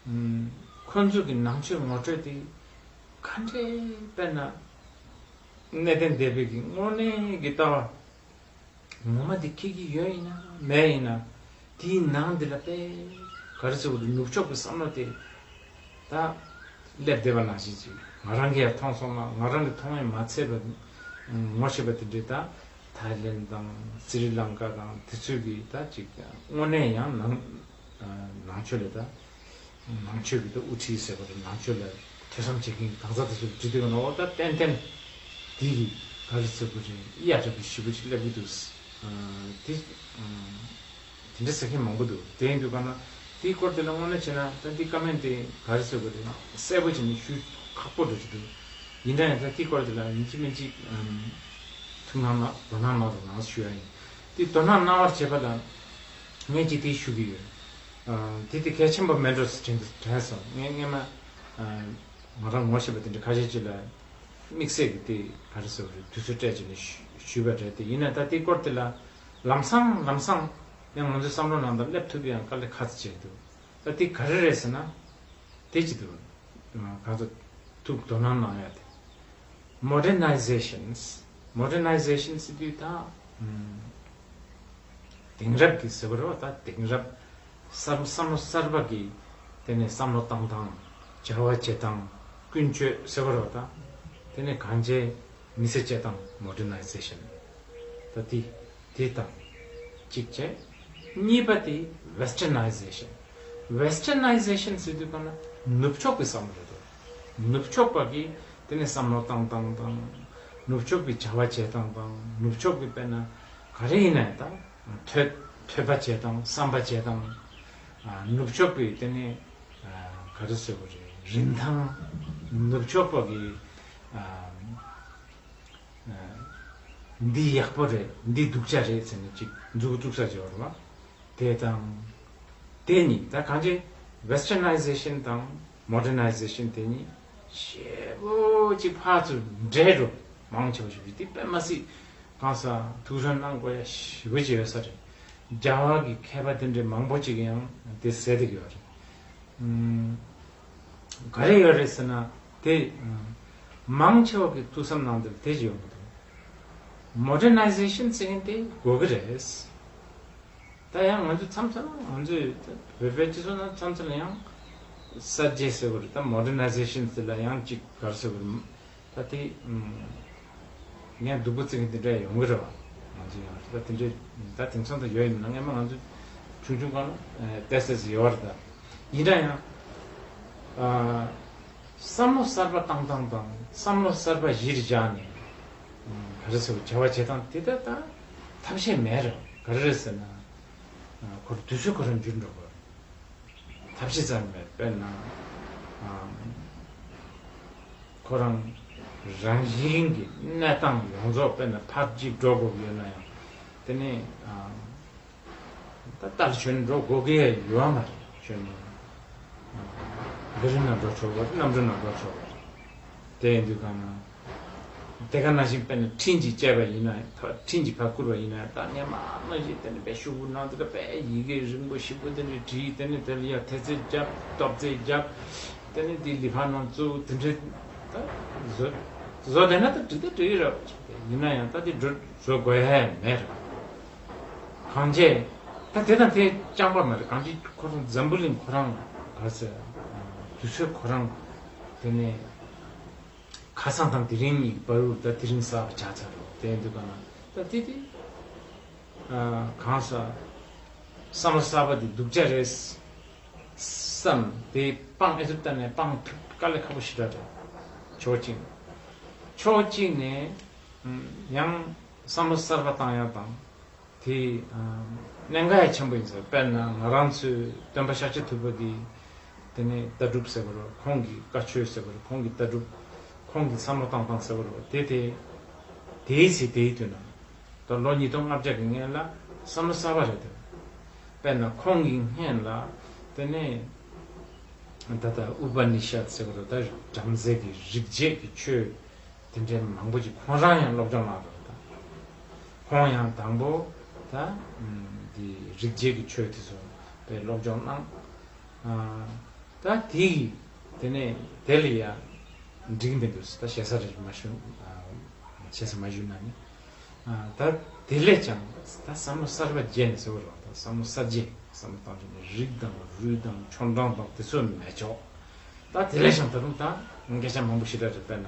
ཨུམ། ཁོ་ཚོ་གི་ནང་ཆོས་ངོ་སྤྲོད་དེ་ག་འདྲའི་དཔེར་ན་གནས་བརྟན་སྡེ་པའི་གི་དངོས་གནས་ཀྱི་ལྟ་བ་ངོ་མ་དེ་འཁྱེར་གྱི་ཡོད་ཡིན་ན་མེད་ཡིན་ན། དེའི་ནང་དེ་ལ་དཔེ་ག་རེ་ཟེར་དགོས་རེད། ནུབ་ཕྱོགས་ཀྱི་བསམ་བློ་དེ་ད་སླེབས་བསྡད་པ་ནང་བཞིན་ཅིག་ང་རང་གིས་ཡང་མཐོང་སོང་ན། ང་རང་གིས་མཐོང་བས་མ་ཚད་པ་ངོ་ཤེས་པ་དེ་འདྲའི་ད་ཐའི་ལེན་དང་སི་རི་ལང་ཀ་དང་དེ་ཚོའི་གི་ད་ཅིག་དངོས་གནས་ཡང་ནང་ནང་ཆོས་ལ་ད་ནང་ཆོས་ཀྱི་ད་དབུ་ཁྲིད་ཟེར་བ་རེད། ནང་ཆོས་ལ་ཐོས་བསམ་བྱེད་མཁན་གྱི་གང་ཟག་དེ་ཚོ་བྲིས་དུས་ན། འོ་ད་ཏན་ཏན་དེ་གི་ག་རེ་ཟེར་དགོས་རེད། གཡའ་དྲག་པོ་ཞེ་པོ་ཅིག་སླེབས་ཀྱི་འདུག་དེ་དེ་འདྲ་ཟེར་མཁན་མང་པོ་འདུག་དེ་ཡིན་དུས་ག་ན་དེའི་སྐོར་དེ་ལ་དངོས་གནས་བྱས་ན་ད་འདི་ཀ་མེན་དེ་ག་རེ་ཟེར་དགོས་རེད། གསལ་པོ་བྱས་ནས་ཞུ་ཁག་པོ་འདྲ་ཅིག་འདུག་ཡིན་ན་ཡང་ད་དེའི་སྐོར་དེ་ལ་ཡིན་གཅིག་མིན་གཅིག་ཐུགས་སྣང་གནང་། དོ་སྣང་གནང་རོགས་གནང་ཞུ་ཡ་ཡིན། དེ་དོ་སྣང་གནང་བར་བྱེད་པ་ལ་ངས་ཅིག་དེ་ཞུ་གི་ཡོད། ཨ། དེ་དེ་གལ་ཆེན་པོ་མེད་འགྲོ་ཟེར་དྲན་དྲན་སོང་། ངས་སྔས་མ་ཨ་ང་རང་ངོ་ཤེས་པ་དེ་འདྲ་ཁ་ཤས་ཅིག་ལ་དམིགས་བསལ་གྱི་དེ་ག་རེ་ཟེར་བ་རེད། དུས་ཚོད་སྤྲད་བྱས་ནས་ཞུ་ཞུས་པ་རེད། དེ་ཡིན་ན་ད་དེའི་སྐོར་དེ་ལ་ལམ་སང་ལམ་སང་ཡང་ང་ཚོའི་བསམ་བློ་ནང་དུ་སླེབས་ཐུབ་པའི་ཡང་དཀའ་ལས་ཁག་ཙམ་ཅིག་འདུག་ད་དེ་ག་རེ་རེད་ཟེར་ན། དེ་ཅི་འདུག་གང་ཚོད་ཐུགས་དོ་སྣང་གནང་ཡ་དེ། Modernizations། Modernizations ཟེར་དུས་ད་ཨམ་དེང་རབས་ཀྱི་ཟེར་བ་རེད་བ། ད་དེང་རབས་གསར་བསམ་བློ་གསར་པ་གི་དེ་ནས་བསམ་བློ་བཏང་སྟངས། བྱ་བ་བྱེད་སྟངས། ཀུན་སྤྱོད་ཟེར་བ་རེད་བ། ད་དེ་ནས་གང་བྱས་མི་ཚེ་སྐྱེལ་སྟངས། Modernization། ད་དེ་དེ་དང་གཅིག་བྱས། གཉིས་པ་དེ་Westernization། Westernization ཟེར་དུས་ག་ན་ནུབ་ཕྱོགས་ཀྱི་བསམ་བློ་རེད། ནུབ་ཕྱོགས་པ་གི་དེ་ནས་བསམ་བློ་བཏང་སྟངས་དང་། ནུབ་ཕྱོགས་ཀྱི་བྱ་བ་བྱེད་སྟངས་དང་། ནུབ་ཕྱོགས་ཀྱི་དཔེར་ན་ག་རེ་ཡིན་ན་ཡང་ད་ཐོས་ཐོས་པ་བྱེད་སྟངས། བསམ་པ་བྱེད་སྟངས། ཨ། ནུབ་ཕྱོགས་པའི་དེ་ནས་ཨ་ག་རེ་ཟེར་དགོས་རེད། རིན་ཐང་། ནུབ་ཕྱོགས་པ་གི་ཨ་འདི་ཡག་པོ་རེད། འདི་སྡུག་ཅག་རེད་ཟེར་ནས་ཅིག་མཛུབ་བཙུགས་ས་ཅིག་ཡོད་རེད་བ། དེ་དང་དེ་གཉིས། ད་གང་ཅི་Westernization དང་Modernization དེ་གཉིས་ཞེ་པོ་ཅིག་ཕར་ཚུར་འདྲེས་འགྲོ། མང་ཆེ་བ་ཞིག་གིས་དེ་དཔེ་མ་སྲིད་གང་ས་ཐུགས་སྣང་གནང་དགོས་ཡ་ཞེ་པོ་ཅིག་ཡོད་ས་རེད། རྒྱ་གར་གྱི་མཁས་པ་དེ་འདྲའི་མང་པོ་ཅིག་ཡང་དེ་ཟེར་བསྡད་ཀྱི་ཡོད་རེད། ཨུམ། ག་རེ་ཡོད་རེད་ཟེར་ན། དེ་ཨུམ། མང་ཆེ་བ་གི་ཐུགས་བསམ་ནང་དེར་དེ་ཅིག་ཡོང་གི་འདུག Modernization ཟེར་མཁན་དེ་དགོས་ཀྱི་རེད། ད་ཡང་ང་ཚོ་མཚམས་མཚམས་ལ་ང་ཚོས་བོད་པའི་སྤྱི་ཚོགས་ནང་མཚམས་མཚམས་ལ་ཡང་གསར་བརྗེ་ཟེར་བ་རེད། ད་Modernization ཟེར་ལ་ཡང་ཅིག་ག་རེ་ཟེར་བ་རེད། ད་དེ་ངས་སྡུག་པོ་བརྩི་མཁན་དེ་འདྲ་ཡོང་གི་རེད་བ། ང་ཚོ་ཡང་ད་དེ་འདྲའི་ད་དེང་སང་ད་ཡོད་ཡིན་ན། སྔས་མ་ང་ཚོ་ཆུང་ཆུང་སྒང་ལ་ཏོག་ཙམ་ཡོད་རེད། ད་ཡིན་ན་ཡང་ཨ་བསམ་བློ་གསར་པ་བཏང་སྟངས་དང་། བསམ་བློ་གསར་པ་གཞིར་བཞག་ནས་ག་རེ་ཟེར་བ། བྱ་བ་བྱེད་སྟངས་དེ་ད་ད་ཐབས་ཤེས་མེད་རེད། ག་རེ་རེད་ཟེར་ན། ཁོ་རང་དུས་ཚོད་ཁོ་རང་འགྱུར་འགྲོ་གི་རེད། ཐབས་ཤེས་ཙམ་མེད། དཔེར་ན་ཨ་ཁོ་རང་རང་བཞིན་གྱི་གནས་སྟངས་ཡོངས་རྫོགས་དཔེར་ན་ཕར་གཅིག་འགྲོ་དགོས་ཀྱི་ཡོད་ན་ཡང་། དེ་ནས་ཨ་ད་ལྟར་བྱོན་འགྲོ་དགོས་ཀྱི་ཡོད་མ་རེད། བྱོན་ནས་ཨ་གྷ་རི་ནང་འགྲོ་ཆོག་པ་རེད། གནམ་གྲུ་ནང་འགྲོ་ཆོག་པ་རེད། དེ་ཡིན་དུས་ག་ན། དེ་ག་ནང་བཞིན་དཔེར་ན་འཕྲིན་ཅིག་བཅད་པ་ཡིན་ན། ད་འཕྲིན་ཅིག་ཕར་བསྐུར་བ་ཡིན་ན། ད་སྔས་མ་ནང་བཞིན་དེ་ནས་དཔེ་ཤོག་བུ་ནང་དུ་ལ་དཔེ་ཡི་གེ་རིང་པོ་ཞིབ་པོ་དེ་འདྲ་བྲིས། དེ་ནས་དེ་ལ་ཡ་ཐེལ་ཙེ་བརྒྱབ། ལྟོ་ཙེ་བརྒྱབ། དེ་ནས་དེ་ལི་ཕ་ནང་བཙུགས། དེ་འདྲ་ད་བཟོ་བཟོ་བསྡད་ན་ད་འགྲིག་ད་འགྲིག་རེད། ཡིན་ན་ཡང་ད་དེ་འགྲོ་བཟོ་དགོས་ཡ་མེད་རེད། གང་བྱས་ད་དེ་དང་དེ་རྐྱང་པ་མ་རེད། གང་ཅི་ཁོ་རང་འཛམ་བུ་གླིང་ཁོ་རང་ག་ཚད་དུས་ཚོད་ཁོ་རང་། དེ་ནས་ཁ་སང་དང་དེ་རིང་གཉིས་བར་དུ་ད་དེ་རིང་གསར་པ་ཆགས་ཚར་རེད། དེ་འདུག་ག་ན་ད་དེ་དེ་གང་ས་བསམ་བློ་གསར་པ་དེ་སྡུག་ཅག་རེད་བསམ་དེ་སྤང་ཨེ་ཐུབ་ལྟ་ནས་སྤང་ཐུབ་དཀའ་ལས་ཁག་པོ་ཞེ་དྲག་རེད། ཕྱོགས་གཅིག་ནས་ཕྱོགས་གཅིག་ནས་ཡང་བསམ་བློ་གསར་པ་བཏང་ཡག་དང་། དེ་གནད་འགག་ཡང་ཆེན་པོ་ཡིན་ཟེར། དཔེར་ན་ང་རང་ཚོའི་སྟོན་པ་ཤཱཀྱ་ཐུབ་པ་གི་དེ་ནས་ལྟ་གྲུབ་ཟེར་བ་རེད། ཁོང་གི་བཀའ་ཆོས་ཟེར་བ་རེད། ཁོང་གི་ལྟ་གྲུབ། ཁོང་གི་བསམ་བློ་བཏང་སྟངས་ཟེར་བ་རེད། དེ་དེ་དེའི་ཚེ་དེའི་དུས་ན་ད་ལོ་ཉིས་སྟོང་ལྔ་བརྒྱ་གི་སྔན་ལ་བསམ་བློ་གསར་པ་རེད་དེ། དཔེར་ན་ཁོང་གི་སྔན་ལ་དེ་ནས་ད་ལྟ་ཨུ་པ་ནི་ཤད་ཟེར་བ་རེད། ད་བྲམ་ཟེ་གི་རིག་བྱེད་ཀྱི་ཆོས། དེ་འདྲའི་མང་པོ་ཅིག་ཁོང་རང་ཡང་སློབ་སྦྱོང་གནང་འདུག་ད་ཁོང་ཡང་དང་པོ་ད་འདི་རིག་བྱེད་ཀྱི་ཆོས་དེ་ཚོ་དཔེ་སློབ་སྦྱོང་གནང་། ད་དེ་ཡི་དེ་ནས་དེ་ལ་ཡང་འགྲིག་མི་འདུག་ད་ཞེ་ས་རེ་མ་ཞུ། ཞེ་ས་མ་ཞུ་ན་ནི། ད་དེ་ལས་ཀྱང་ད་བསམ་བློ་གསར་པ་བརྗེ་ནས་ཟེར་བ་རེད། ད་བསམ་བློ་གསར་བརྗེ། བསམ་བློ་བཏང་བྱས་ནས་རིགས་དང་རུས་དང་ཆོ་འབྲང་དང་དེ་ཚོ་མེད་ཆོག་ད་དེ་ལས་ཀྱང་ད་རུང་ད་སྐད་ཆ་མང་པོ་ཞིག་རེད། དཔེར་ན་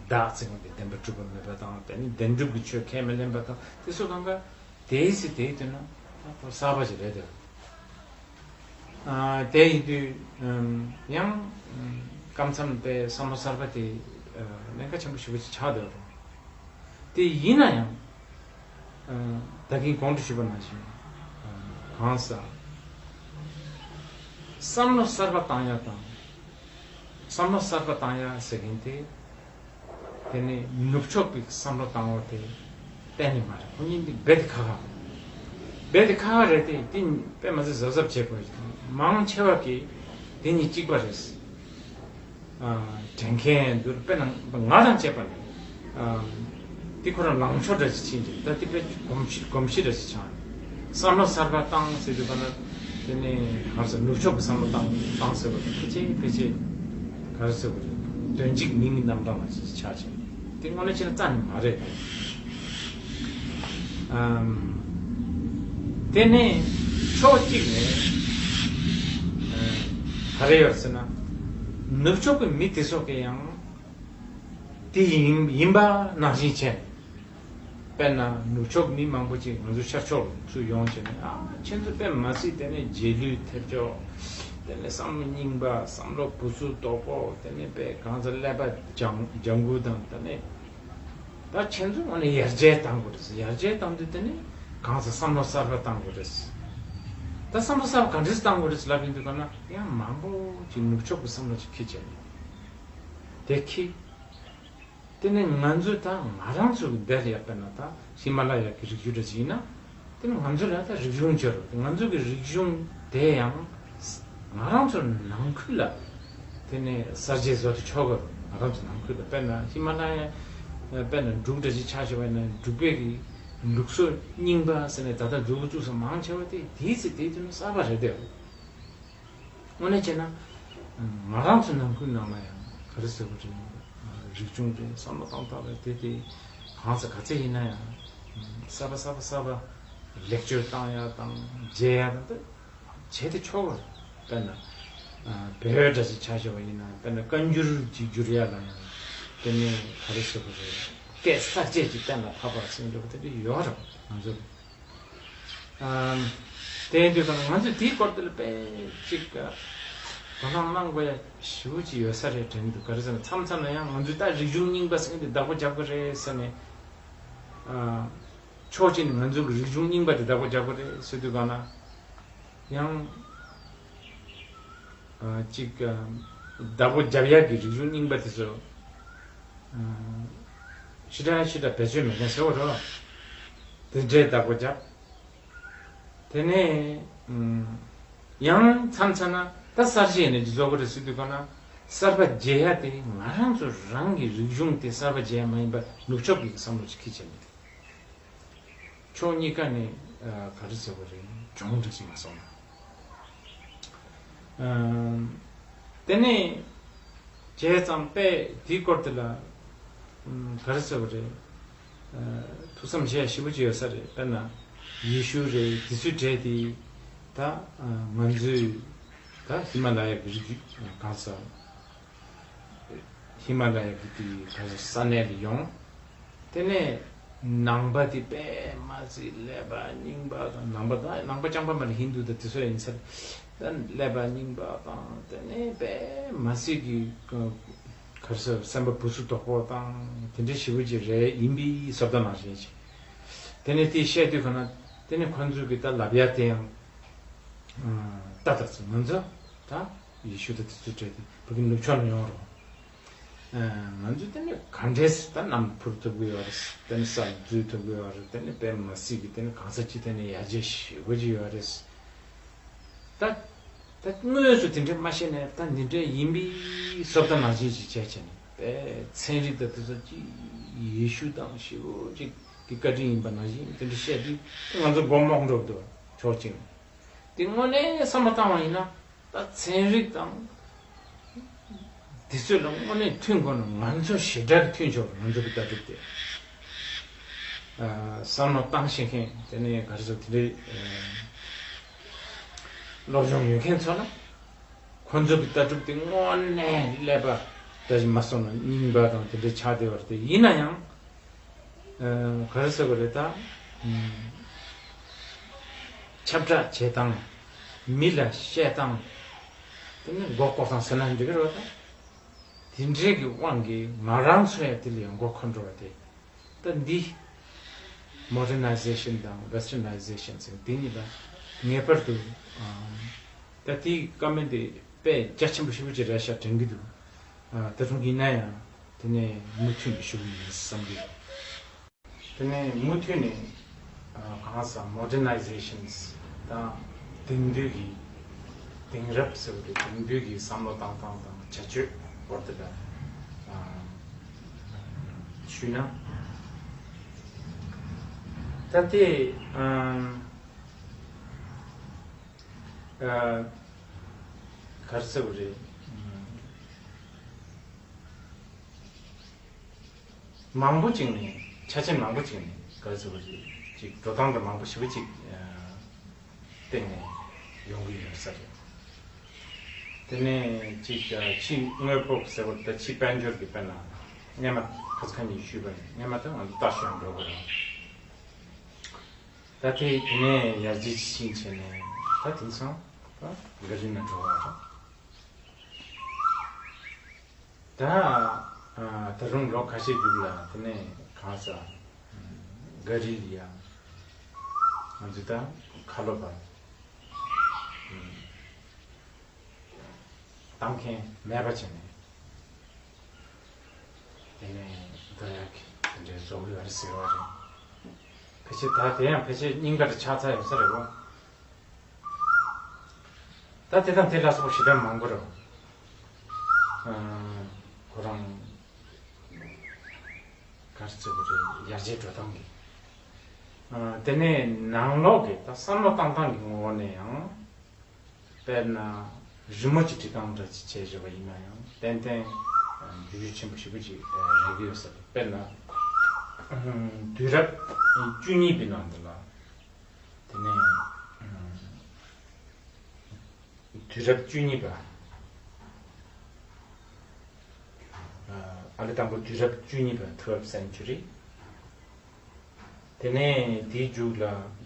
བདག་ཚིག་ངོ་གི་བདེན་པར་གྲུབ་པ་མེད་པ་དང་། དེ་ནི་བདེན་གྲུབ་ཀྱི་ཆོས་ཁས་མི་ལེན་པ་དང་། དེ་ཚོ་གང་ག་དེའི་སྲིད་དེའི་དུས་ན་ད་ཐོ་གསར་པ་ཞིག་རེད་དེ། དེ་ཡིན་དུས་ཡང་སྐབས་མཚམས་དེ་བསམ་བློ་གསར་པ་དེ་གནད་འགག་ཆེན་པོ་ཞེ་པོ་ཅིག་ཆགས་བསྡད་པ་རེད། དེ་ཡིན་ན་ཡང་ད་གིན་གོང་དུ་ཞུས་པ་ནང་བཞིན་གང་ཟག་བསམ་བློ་གསར་པ་བཏང་ཡག་དང་། བསམ་བློ་གསར་པ་བཏང་ཡག་ཟེར་མཁན་དེ་དེ་ནི་ནུབ་ཕྱོགས་པའི་བསམ་བློ་བཏང་བ་དེ་གཏན་ནས་མ་རེད། ཁོ་གཉིས་འདི་རྦད་དེ་ཁ་ཁ་རེད། རྦད་དེ་ཁ་ཁ་རེད་དེ། དེ་དཔེ་མ་ཚད་གཟབ་གཟབ་བྱེད་དགོས། མང་ཆེ་བ་གིས་དེ་གཉིས་གཅིག་པ་རེད། དྲན་མཁན་འདུག་དཔེར་ན་ང་དང་བཅས་པ་ནི། འདི་ཁོ་རང་ལངས་ཕྱོགས་འདྲ་ཞིག་ཕྱིན་ཏེ། ད་འདི་དཔེ་གོམས་གཤིས་གོམས་གཤིས་འདྲ་ཞིག་ཆགས་ནས་བསམ་བློ་གསར་པ་བཏང་ཟེར་དུས་ག་ན། དེ་ནས་ག་རེ་ཟེར། ནུབ་ཕྱོགས་ཀྱི་བསམ་བློ་བཏང་བཏང་ཟེར་བ་དང་། ཕལ་ཆེར་ཕལ་ཆེར་ག་རེ་ཟེར་བ་རེད། དོན་གཅིག་མིང་གི་རྣམ་གྲངས་ལ་ཆགས་བྱས། དེ་དངོས་གནས་བྱས་ན་རྩ་ནས་མ་རེད། ཨམ། དེ་ནས་ཕྱོགས་གཅིག་ནས་ཨ་ག་རེ་ཡོད་ཟེར་ན། ནུབ་ཕྱོགས་ཀྱི་མི་དེ་ཚོ་གི་ཡང་དེ་ཡིན་ཡིན་པ་ནང་བཞིན་བྱས། དཔེར་ན་ནུབ་ཕྱོགས་མི་མང་པོ་ཅིག་ང་ཚོ་ཤར་ཕྱོགས་ལ་ཚུར་ཡོང་བྱས་ནས། ཨ། ཁྱེད་ཚོ་དཔེ་མ་སྲིད་དེ་ནས་རྗེས་ལུས་ཐེབས་ཆོག་དེ་ནས་བསམ་བློ་རྙིང་པ། བསམ་བློ་བུ་ཚུགས་དོག་པོ། དེ་ནས་དཔེ་གང་ཚ་ཀླད་པ་ལྗང་ལྗང་གུ་དང་། དེ་ནས་ད་ཁྱེད་ཚོ་དངོས་གནས་ཡར་རྒྱས་བཏང་དགོས་རེད། ཡར་རྒྱས་བཏང་དུས་དེ་ནས་གང་ཚ་བསམ་བློ་གསར་པ་བཏང་དགོས་རེད། ད་བསམ་བློ་གསར་པ་ག་འདྲས་བཏང་དགོས་རེད་ལབ་ཡིན་དུས་ག་ན། ཡང་མང་པོ་ཅིག་ནུབ་ཕྱོགས་ཀྱི་བསམ་བློ་ཅིག་ཁྱེར་བྱས་ནས་དེ་ཁྱེར། དེ་ནས་ང་ཚོས་ད་ང་རང་ཚོ་གི་འདིར་ཡ། དཔེར་ན་ད་ཧི་མ་ལ་ཡ་གི་རི་རྒྱུད་འདྲ་ཞིག་ཡིན་ན། དེ་ནི་ང་ཚོ་ལ་ད་རིག་གཞུང་ཅིག་ཡོད་རེད། ང་ཚོ་གི་རིག་གཞུང་དེ་ཡང་ང་རང་ཚོ་ནང་ཁུལ་ལ་དེ་ནས་གསར་བརྗེ་བཟོ་དུ་ཆོག་གི་རེད། ང་རང་ཚོ་ནང་ཁུལ་ལ། དཔེར་ན་ཧི་མ་ལ་ཡ། དཔེར་ན་འབྲུག་འདྲ་ཞིག་ཆགས་བཞག་པ་ཡིན་ན། འབྲུག་པའི་གི་ལུགས་སྲོལ་རྙིང་པ་ཟེར་ནས་ད་ལྟ་མཛུབ་གུ་བཙུགས་ས་མང་ཆེ་བ་དེ་དེའི་ཚེ་དེའི་དུས་ན་གསར་པ་རེད་དེ། དངོས་གནས་བྱས་ན་ང་རང་ཚོ་ནང་ཁུལ་ནང་ལ་ཡང་ག་རེ་ཟེར་དགོས་རེད། རིག་གཞུང་རེད། བསམ་བློ་བཏང་སྟངས་རེད། དེ་དེ་གང་ས་ག་ཚད་ཡིན་ན་ཡང་གསར་པ་གསར་པ་གསར་པ་ལེགས་བཅོས་བཏང་ཡ་དང་། བརྗེ་ཡ་དང་། དེ་བྱེད་དེ་ཆོག་གི་རེད། དཔེར་ན་བལ་འདྲ་ཞིག་ཆ་བཞག་པ་ཡིན་ན། དཔེར་ན་བཀའ་འགྱུར་ཅིག་བསྒྱུར་ཡ་ལ་ཡང་དེ་ནས་ག་རེ་ཟེར་དགོས་རེད། སྐད་གསར་བཅད་ཅིག་གཏན་ལ་ཕབ་པ་ཟེར་འདྲ་བོ་དེ་འདྲ་ཡོད་རེད། ང་ཚོ་ཨམ། དེ་ཡིན་དུས་ཙང་ང་ཚོས་དེའི་སྐོར་དེ་ལ་དཔེ་ཅིག་དོ་སྣང་གནང་དགོས་ཡ་ཞེ་པོ་ཅིག་ཡོད་ས་རེད་དྲན་འདུག་ག་རེ་ཟེར་ན། མཚམས་མཚམས་ལ་ཡང་ང་ཚོས་ད་རིག་གཞུང་རྙིང་པ་ཟེར་མཁན་དེ་བདག་པོ་རྒྱབ་ཀྱི་རེད་ཟེར་ནས། ཨ། ཕྱོགས་གཅིག་ནས་ང་ཚོ་གི་རིག་གཞུང་རྙིང་པ་དེ་བདག་པོ་རྒྱབ་ཀྱི་རེད་ཟེར་དུས་ག་ན་ཡང་། ཨ། ཅིག་ཨ། བདག་པོ་རྒྱབ་ཡག་གི་རིག་གཞུང་རྙིང་པ་དེ་ཚོ། ཨ། ཞེ་དྲག་ཞེ་དྲག་བེད་སྤྱོད་མེད་མཁན་ཟེར་བ་རེད། དེ་འདྲའི་བདག་པོ་རྒྱབ། དེ་ནས་ཨ། ཡང་མཚམས་མཚམས་ན་ད་གསར་བརྗེ་ནས་ཅིག་བཟོ་དགོས་རེད་ཟེར་དུས་ག་ན། གསར་པ་བརྗེ་ཡ་དེ་ང་རང་ཚོ་རང་གི་རིག་གཞུང་དེ་གསར་པ་བརྗེ་ཡ་མ་ཡིན་པ་ནུབ་ཕྱོགས་ཀྱི་བསམ་བློ་ཅིག་ཁྱེར་བྱས་ནས། ཕྱོགས་གཉིས་ཀ་ནས་ཨ། ག་རེ་ཟེར་དགོས་རེད། གྱོང་འདྲ་ཞིག་མ་སོང་ན། ཨ། དེ་ནས་བྱས་ཙང་དཔེ་དེའི་སྐོར་དེ་ལ་ཨ། ག་རེ་ཟེར་དགོས་རེད། ཨ། ཐུགས་བསམ་བཞེས་ཞེ་པོ་ཅིག་ཡོད་ས་རེད། དཔེར་ན་ཡེ་ཤུ་རེད། དེ་ཚོའི་གྲས་དེ་ད་ཨ། ང་ཚོའི་ད་ཧི་མ་ལ་ཡ་གི་རི་རྒྱུད་གང་ས། ཧི་མ་ལ་ཡ་གི་དེ་ག་ས་ས་གནས་ལ་ཡོང་། དེ་ནས་ནང་པ་དེ་དཔེ་མ་སྲིད་ཀླད་པ་རྙིང་པ་དང་། ནང་པ་དང་ནང་པ་རྐྱང་པ་མ་རེད། ཧིན་དུ་དང་དེ་ཚོ་ཡིན་ཚར། ད་ཀླད་པ་རྙིང་པ་དང་། དེ་ནས་དཔེ་མ་སྲིད་ཀྱི་ག་རེ་ཟེར། སེམས་པ་བུ་སུ་དོག་པོ་དང་དེ་འདྲའི་ཞེ་པོ་ཅིག་རེད། ཡིན་པའི་བཟོ་ལྟ་ནང་བཞིན་ཅིག་དེ་ནས་དེ་བཤད་དུས་ག་ན། དེ་ནས་ཁོ་ཚོས་ཀྱི་ད་ལབ་ཡ་དེ་ཡང་། ཨ། ད་ལྟ་ཚོ་ང་ཚོ་ད་ཡེ་ཤུ་དང་དེ་ཚོ་འདྲ་དེ་བོད་ཀྱི་ནུབ་ཕྱོགས་ནས་ཡོང་རོགས། ཨ། ང་ཚོས་དེ་ནས་ག་འདྲས་ད་གནམ་འཕུར་ཐུབ་ཀྱི་ཡོད་རེད། དེ་ནས་ས་ལ་འཛུལ་ཐུབ་ཀྱི་ཡོད་རེད། དེ་ནས་དཔེ་མ་སྲིད་ཀྱི་དེ་ནས་གང་ས་ཅི་དེ་ནས་ཡར་རྒྱས་ཞེ་པོ་ཅིག་ཡོད་རེད། ད་ད་དངོས་སུ་དེ་འདྲས་མ་བཤད་ནས། ད་འདི་འདྲས་ཡིན་པའི་བཟོ་ལྟ་ནང་བཞིན་ཞིག་བྱས་བྱས་ནས། དཔེ་ཚན་རིག་དང་དེ་ཚོ་ཅིག་ཡེ་ཤུ་དང་ཞེ་པོ་ཅིག་གི་བཀའ་དྲིན་ཡིན་པ་ནང་བཞིན་དེ་འདྲས་བཤད་དུས་ང་ཚོ་མགོ་རྨོངས་འགྲོ་འདུག་ཕྱོགས་གཅིག་ནས། དེ་དངོས་གནས་བསམ་བློ་བཏང་བ་ཡིན་ན། ད་ཚན་རིག་དང་དེ་ཚོ་ལ་དངོས་གནས་མཐུན་དགོས་ན། ང་ཚོ་ཞེ་དྲག་གི་མཐུན་ཆོག་ང་ཚོ་གི་ལྟ་གྲུབ་དེ། ཨ། བསམ་བློ་བཏང་ཤེས་མཁན། དེ་ནས་ག་རེ་ཟེར། དེ་འདྲའི་ཨ་སློབ་སྦྱོང་ཡོད་མཁན་ཚོ་ལ། ཁོ་ཚོ་གི་ལྟ་གྲུབ་དེ་དངོས་གནས་ཀླད་པ་ད་ཅིག་མ་སོང་ན་རྙིང་པ་དང་དེ་འདྲའི་ཆགས་བསྡད་པ་རེད་དེ། ཡིན་ན་ཡང་། ཨ། ག་རེ་ཟེར་དགོས་རེད་ད། ཨ། ཁྱབ་བསྒྲགས་བྱེད་སྟངས། མི་ལ་བཤད་སྟངས། དེ་ནས་མགོ་སྐོར་སྟངས་ཟེར་ན་འགྲིག་གི་རེད་པ། ད་དེ་འདྲའི་གི་དབང་གིས་ང་རང་ཚོ་ཡང་དེ་ལ་ཡང་མགོ་འཁོར་འགྲོ་བ་དེ། ད་འདི་Modernization དང་Westernization ཟེར་དེ་གཉིས་ལ་ངེས་པར་དུ། ཨ། ད་དེའི་བཀའ་མོལ་དེ་དཔེ་རྒྱ་ཆེན་པོ་ཞེ་པོ་ཅིག་རེད་ཤག་དྲན་གྱི་འདུག་ཨ། ད་དུང་ཡིན་ན་ཡང་དེ་ནས་མུ་མཐུད་ནས་ཞུ་གི་ཡིན་བསམ་གྱི་འདུག་དེ་ནས་མུ་མཐུད་ནས། ཨ། གང་ཟག་Modernizations དང་དེང་དུས་ཀྱི་དེང་རབས་ཟེར་བ་དེ། དེང་དུས་ཀྱི་བསམ་བློ་བཏང་སྟངས་དང་བྱ་སྤྱོད་སྐོར་དེ་ལ། ཨ། ཞུས་ན། ད་དེ། ཨ། ཨ། ག་རེ་ཟེར་དགོས་རེད། ཨ། མང་པོ་ཅིག་ནས། ཆ་ཆེན་མང་པོ་ཅིག་ནས། ག་རེ་ཟེར་དགོས་རེད། ཅིག་འགྲོ་སྟངས་དེ་མང་པོ་ཞེ་པོ་ཅིག་ཨ། སྟེང་ནས་ཡོང་གི་ཡོད་ས་རེད། དེ་ནས་ཅིག་ཨ། ཕྱི་དངོས་པོ་ཟེར་བ་དང་ཕྱི་དཔལ་འབྱོར་གྱི་དཔེར་ན། སྔས་མ་ཁ་ས་ཁ་ཉིན་ཞུས་པ་ནས། སྔས་མ་ད་ང་ཚོ་རྟ་ཞོན་འགྲོ་གི་རེད། ད་དེ་དེ་ནས་ཡར་རྒྱས་ཕྱིན་བྱས་ནས། ད་དེང་སང་ད་ག་རི་ནང་འགྲོ་བ་རེད། ད་ཨ། ད་རུང་ལོ་ཁ་ཤས་རྒྱུགས་ལ། དེ་ནས་གང་ཟག་ག་རི་ལ་ཡང་ང་ཚོས་ད་ཁ་ལོ་བ་བཏང་མཁན་མེད་པ་བྱས་ནས། དེ་ནས་འགྲོ་ཡག་གི་དེ་འདྲའི་བཟོ་གི་ཡོད་རེད་ཟེར་བ་རེད། ཕལ་ཆེར་ད་དེ་ཡང་ཕལ་ཆེར་རྙིང་པ་རེ་ཆགས་ཚར་ཡོད་ས་རེད་གོ། ད་དེ་དང་དེ་ལ་སོགས་པ་ཞེ་དྲག་མང་པོ་རེད། ཨ། ཁོ་རང་ག་རེ་ཟེར་དགོས་རེད། ཡར་རྒྱས་འགྲོ་སྟངས་ཀྱི། ཨ། དེ་ནས་ནང་ལོགས་ཀྱི་ད་བསམ་བློ་བཏང་སྟངས་ཀྱི་ངོ་བོ་ནས་ཡང་། དཔེར་ན་རི་མོ་ཅིག་བྲིས་སྟངས་འདྲ་ཅིག་བྱས་བཞག་པ་ཡིན་ན་ཡང་ཏན་ཏན་འགྱུར་བ་ཆེན་པོ་ཞེ་པོ་ཅིག་རེག་གི་ཡོད་ས་རེད། དཔེར་ན་དུས་རབས་བཅུ་གཉིས་པའི་ནང་དུ་ལ། དེ་ནས་དུས་རབས་བཅུ་གཉིས་པ། ཨ་ལེ་དང་པོ་དུས་རབས་བཅུ་གཉིས་པ། Twelfth century། དེ་ནས་དེའི་མཇུག་ལ་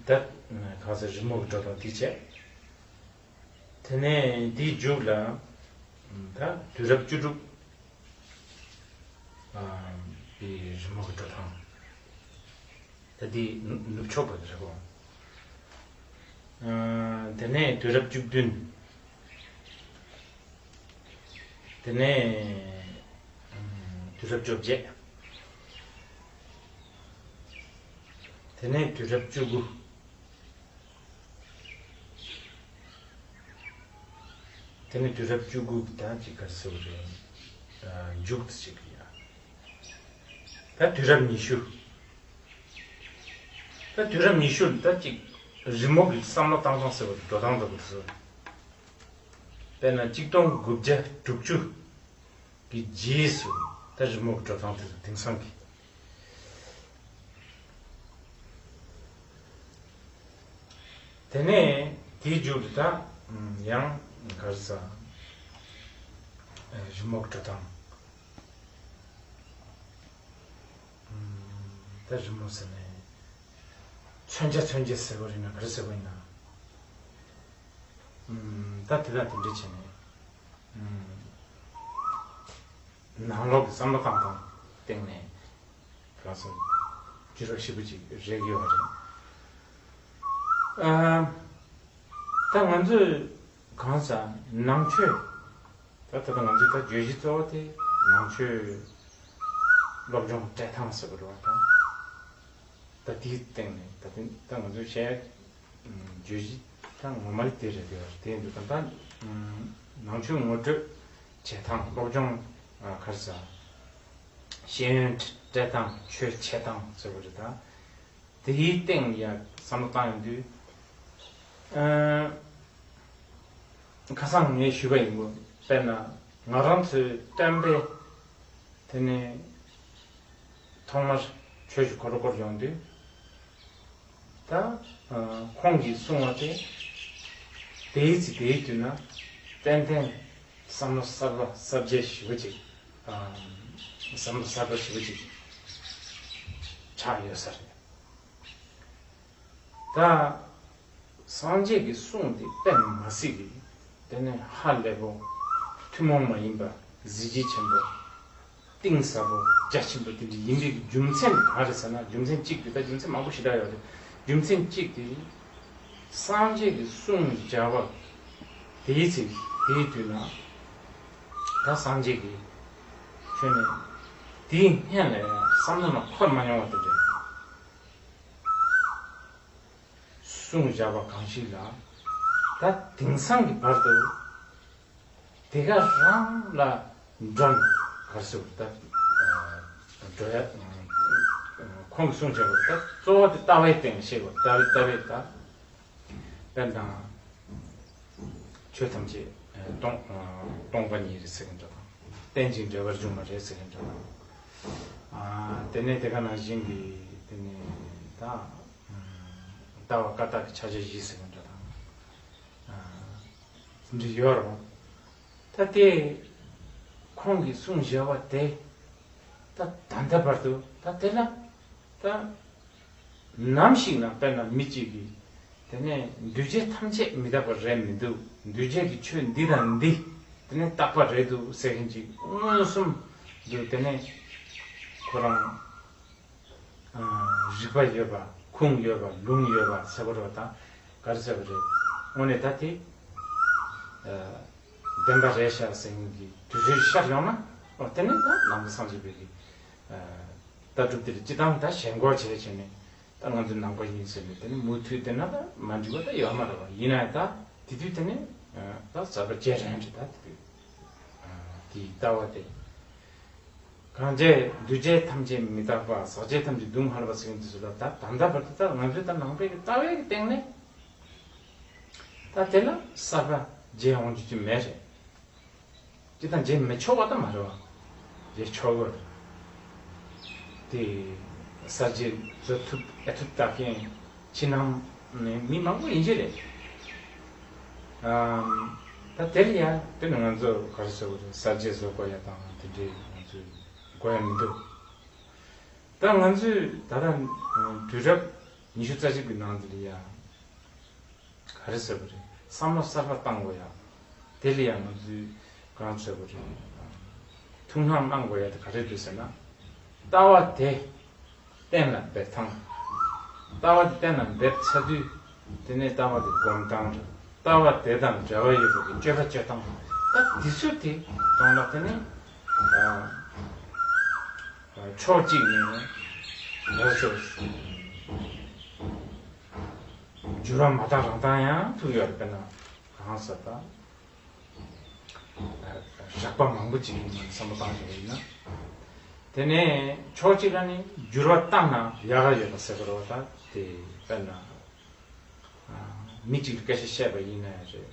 ད་གང་ཟག་རི་མོ་གི་འགྲོ་སྟངས་དེ་བྱས། དེ་ནས་དེའི་མཇུག་ལ་ད་དུས་རབས་བཅུ་དྲུག་ཨ། པའི་རི་མོ་གི་འགྲོ་སྟངས། ད་འདི་ནུབ་ཕྱོགས་པ་རེད་གོ། ཨ། དེ་ནས་དུས་རབས་བཅུ་བདུན། དེ་ནས་ཨ། དུས་རབས་བཅོ་བརྒྱད། དེ་ནས་དུས་རབས་བཅུ་དགུ། དེ་ནས་དུས་རབས་བཅུ་དགུ་གི་ད་ཅིག་ག་རེ་ཟེར་དགོས་རེད། ཨ། མཇུག་ཏུ་ཅིག་ཡ། ད་དུས་རབས་ཉི་ཤུ། ད་དུས་རབས་ཉི་ཤུ་ལ་ད་ཅིག་རི་མོ་གི་བསམ་བློ་བཏང་སྟངས་ཟེར་བ་འགྲོ་སྟངས་འདྲ་པོ་ཟེར། དཔེར་ན་གཅིག་སྟོང་དགུ་བརྒྱ་དྲུག་ཅུ་གི་རྗེས་སུ་ད་རི་མོ་གི་འགྲོ་སྟངས་དེ་ཚོ་དེང་སང་གི། དེ་ནས་དེའི་མཇུག་ཏུ་ད་ཡང་ག་རེ་ཟ། རི་མོ་གི་འགྲོ་སྟངས། རི་མོ་ཟེར་ནས་མཚོན་ཆ་མཚོན་ཆ་ཟེར་བ་རེད་ན་ག་རེ་ཟེར་བ་ཡིན་ན། ཨུམ། ད་དེ་དང་དེ་འདྲ་བྱས་ནས། ཨུམ། ནང་ལོགས་ཀྱི་བསམ་བློ་བཏང་སྟངས་སྟེང་ནས་གང་སོང་། བྱེད་རོགས་ཞེ་པོ་ཅིག་རེག་ཡོད་པ་རེད། ཨ། ད་ང་ཚོས་གང་ཟག་ནང་ཆོས། ད་ད་ལྟ་ང་ཚོས་ད་བརྗོད་གཞི་གཙོ་བོ་དེ་ནང་ཆོས་སློབ་སྦྱོང་སྤྲད་སྟངས་ཟེར་བ་རེད་བ་དང་། ད་དེའི་སྟེང་ནས་ད་ཐེངས་ད་ང་ཚོས་བཤད་བརྗོད་གཞི་ད་ངོ་མ་དེ་རེད་དེ་བ་དེ་འདུག་ད་ལྟ་ནང་ཆོས་ངོ་སྤྲོད་བྱེད་སྟངས་སློབ་སྦྱོང་ག་རེ་ཟ། ཤེས་ཡོན་སྤྲད་སྟངས་ཆོས་འཆད་སྟངས་ཟེར་བ་རེད་ད། དེའི་སྟེང་ཡ་བསམ་བློ་བཏང་ཡོང་དུས། ཨ། ཁ་སང་ངས་ཞུས་པ་ཡིན་གོ། དཔེར་ན་ང་རང་ཚོའི་སྟོན་པས་དེ་ནས་ཐོག་མར་ཆོས་ཀྱི་འཁོར་ལོ་བསྐོར་ཡོང་དུས། ད་ཨ་ཁོང་གིས་གསུངས་པ་དེ་དེའི་ཚེ་དེའི་དུས་ན་ཏན་ཏན་བསམ་བློ་གསར་པ་གསར་བརྗེ་ཞེ་པོ་ཅིག་ཨ་བསམ་བློ་གསར་པ་ཞེ་པོ་ཅིག་ཆགས་ཡོད་ས་རེད། ད་སངས་རྒྱས་ཀྱི་གསུང་དེ་དཔེ་མ་སྲིད་ཀྱི་དེ་ནས་ཧ་ལས་པོ། ཐུན་མོང་མ་ཡིན་པ། གཟི་བརྗིད་ཆེན་པོ། གཏིང་ཟབ་པོ། རྒྱ་ཆེན་པོ་དེ་འདྲ་ཡིན་པའི་རྒྱུ་མཚན་གང་རེད་ཟེར་ན། རྒྱུ་མཚན་གཅིག་དེ། ད་རྒྱུ་མཚན་མང་པོ་ཞེ་དྲག་ཡོད་རེད། རྒྱུ་མཚན་གཅིག་དེ་སངས་རྒྱས་ཀྱི་གསུང་བྱ་བ་དེའི་ཚེ་དེའི་དུས་ན་ད་སངས་རྒྱས་ཀྱི་ཁྱོན་ནས་དེའི་སྔན་ལ་ཡང་བསམ་བློ་ནང་འཁོར་མ་མྱོང་བ་དེ་འདྲ། གསུང་བྱ་བ་གང་ཞིག་ལ་ད་དེང་སང་གི་བར་དུ་དེ་ག་རང་ལ་འགྲོ་ན་ག་རེ་ཟེར་ད་འགྲོ་ཡ། ཁོང་གིས་གསུང་བྱ་བ་ད་གཙོ་བོ་དེ་ལྟ་བའི་སྟེང་བཤད་པ། ལྟ་བའི་ལྟ་བའི་ད་དཔེར་ན་ཆོས་ཐམས་ཅད་སྟོང་སྟོང་པ་ཉིད་རེད་ཟེར་མཁན་འདྲ་དང་། རྟེན་ཅིང་འབྲེལ་བར་འབྱུང་བ་རེད་ཟེར་མཁན་འདྲ་དང་། དེ་ནས་དེ་ག་ནང་བཞིན་གྱི་དེ་ནས་ད། ལྟ་བ་ཀ་དག་གི་ཕྱག་རྒྱ་བཞི་ཟེར་མཁན་འདྲ་དང་། འདི་ཡོད་རུང་། ད་དེ་ཁོང་གིས་གསུངས་བཞག་པ་དེ་ད་ད་ལྟ་བར་དུ་ད་དེ་ལ་ད་ནམ་ཞིག་ན་དཔེར་ན་མི་གཅིག་གིས་དེ་ནས་འདུས་བྱས་ཐམས་ཅད་མི་རྟག་པ་རེད་མི་འདུག་འདུས་བྱས་ཀྱི་ཆོས་འདི་དང་འདི་དེ་ནས་རྟག་པ་རེད་འདུག་ཟེར་མཁན་ཅིག་མངོན་སུམ་དུ་དེ་ནས་ཁོ་རང་རིག་པ་ཡོད་པ། ཁུངས་ཡོད་པ། ལུང་ཡོད་པ་ཟེར་བ་རེད་པ་དང་། ག་རེ་ཟེར་བ་རེད། དངོས་གནས་ད་དེ་བདེན་པ་རེད་ཤག་ཟེར་མཁན་གྱི་དུས་ཚོད་ཤར་ཡོང་ན། འོ་དེ་ནས་ད་ནང་པ་སངས་རྒྱས་པའི་གི་ལྟ་གྲུབ་དེ་ལ་སྤྱི་བཏང་ད་ཞེན་ཁོག་བྱས་བྱས་ནས་ད་ང་ཚོ་ནང་པ་ཡིན་ཟེར་ནས་དེ་ནས་མུ་མཐུད་དེ་ན་ད་མ་འགྲིག་པ་ད་ཡོད་མ་རེད་པ། ཡིན་ན་ཡང་ད་དེ་དུས་དེ་ནས་ད་ཟབ་པ་རྗེས་དྲན་རེད། ད་དེ་དུས་དེའི་ལྟ་བ་དེ། གང་བྱས་འདུས་བྱས་ཐམས་ཅད་མི་རྟག་པ། ཟག་བཅས་ཐམས་ཅད་སྡུག་བསྔལ་བ་ཟེར་མཁན་དེ་ཚོ་ལ་ད་ད་ལྟ་བར་དུ་ད་ང་ཚོས་ད་ནང་པའི་གི་ལྟ་བའི་གི་སྟེང་ནས་ད་དེ་ལ་གསར་པ་བརྗེ་འོང་རྒྱུ་ཅིག་མེད་རེད། ཅི་ད་བརྗེ་མི་ཆོག་པ་ད་མ་རེད་པ། བརྗེ་ཆོག་གི་རེད། དེ་གསར་བརྗེ་བཟོ་ཐུབ་ཨེ་ཐུབ་ལྟ་མཁན་ཕྱི་ནང་ནས་མི་མང་པོ་ཡིན་གྱི་རེད། ཨམ། ད་དེ་ལ་ཡང་དེ་ནི་ང་ཚོ་ག་རེ་ཟེར་དགོས་རེད། གསར་བརྗེ་བཟོ་དགོས་ཡ་དང་དེ་འདྲའི་ང་ཚོས་དགོས་ཡ་མི་འདུག་ད་ང་ཚོས་ད་ལྟ་དུས་རབས་ཉི་ཤུ་རྩ་གཅིག་གི་ནང་དེ་ལ་ཡང་ག་རེ་ཟེར་དགོས་རེད། བསམ་བློ་གསར་པ་བཏང་དགོས་ཡ། དེ་ལ་ཡང་ང་ཚོས་གང་ཟེར་དགོས་རེད། ཐུགས་སྣང་གནང་དགོས་ཡ་དེ་ག་རེ་རེད་ཟེར་ན། ལྟ་བ་དེ་གཏན་ལ་འབེབས་སྟངས། ལྟ་བ་དེ་གཏན་ལ་འབེབས་ཚར་དུས་དེ་ནས་ལྟ་བ་དེ་སྒོམ་སྟངས་རེད། ལྟ་བ་དེ་དང་འབྲེལ་བ་ཡོད་པའི་སྤྱོད་པ་སྤྱོད་སྟངས། ད་དེ་ཚོ་དེ་དང་ལ་དེ་ནས་ཕྱོགས་གཅིག་ནས་ལག་ཤོར། འགྱུར་བ་མ་བཏང་རང་བཏང་ཡང་ཐུག་ཡོད་རེད། དཔེར་ན་གང་ཟེར་ད། ཞགས་པ་མང་པོ་ཅིག་ཡིན་ནའང་བསམ་བློ་བཏང་བཞག་ཡིན་ན། དེ་ནས་ཕྱོགས་གཅིག་ལ་ནི་འགྱུར་བ་བཏང་ན་ཡག་ག་ཡོད་པ་ཟེར་དགོས་རེད་པ། ད་དེ་དཔེར་ན་མི་གཅིག་ལ་སྐད་ཆ་བཤད་པ་ཡིན་ན་ཡང་རེད།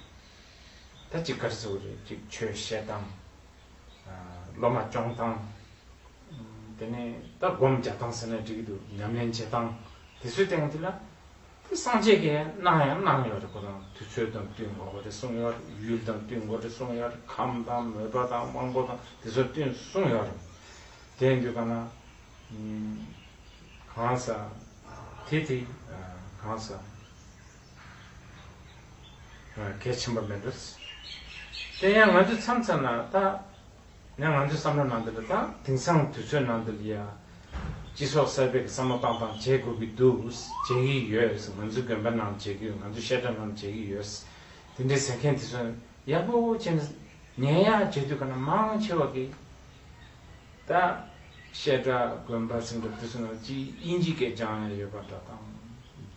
ད་ཅིག་ག་རེ་ཟེར་དགོས་རེད། ཅིག་ཆོས་བཤད་སྟངས། སློབ་མ་སྐྱོང་སྟངས། དེ་ནས་ད་སྒོམ་རྒྱག་སྟངས་ཟེར་ན་འགྲིག་གི་འདུག་ཉམས་ལེན་བྱེད་སྟངས་དེ་ཚོའི་སྟེང་དེ་ལ། དེ་སངས་རྒྱས་ཀྱིས་གནང་ཡང་གནང་ཡོད་རེད། ཁོ་རང་དུས་ཚོད་དང་བསྟུན་དགོས་པ་རེད་གསུངས་ཡོད་རེད། ཡུལ་དང་བསྟུན་དགོས་རེད་གསུངས་ཡོད་རེད། ཁམས་དང་མོས་པ་དང་དབང་པོ་དང་དེ་ཚོ་བསྟུན་གསུངས་ཡོད་རེད། དེ་ཡིན་དུས་ག་ན། གང་ཟག་དེ་དེ་གང་ཟག་གལ་ཆེན་པོ་མེད་འགྲོ། དེ་ཡང་ང་ཚོས་མཚམས་མཚམས་ན་ད། ཡང་ང་ཚོའི་བསམ་བློ་ནང་དུ་ལ་དང་དེང་སང་དུས་ཚོད་ནང་དུ་ལ་ཡ། སྤྱི་ཚོགས་གསར་པའི་བསམ་བློ་བཏང་སྟངས་བྱེད་དགོས་ཀྱི་འདུག་བྱེད་ཀྱི་ཡོད། ང་ཚོའི་དགོན་པ་ནང་བྱེད་ཀྱི་ཡོད། ང་ཚོའི་བཤད་གྲྭ་ནང་བྱེད་ཀྱི་ཡོད། དེ་འདྲའི་ཟེར་མཁན་དེ་ཚོ་ཡག་པོ་བྱས་ནས་ཉན་ཡག་བྱེད་དུས་ག་ན་མང་ཆེ་བ་གིས་ད་བཤད་གྲྭ་དགོན་པ་ཟེར་འདྲ་དེ་ཚོ་ནང་ཅིག་དབྱིན་ཇི་སྐད་སྦྱང་ཡག་ཡོད་པ་འདྲ་དང་།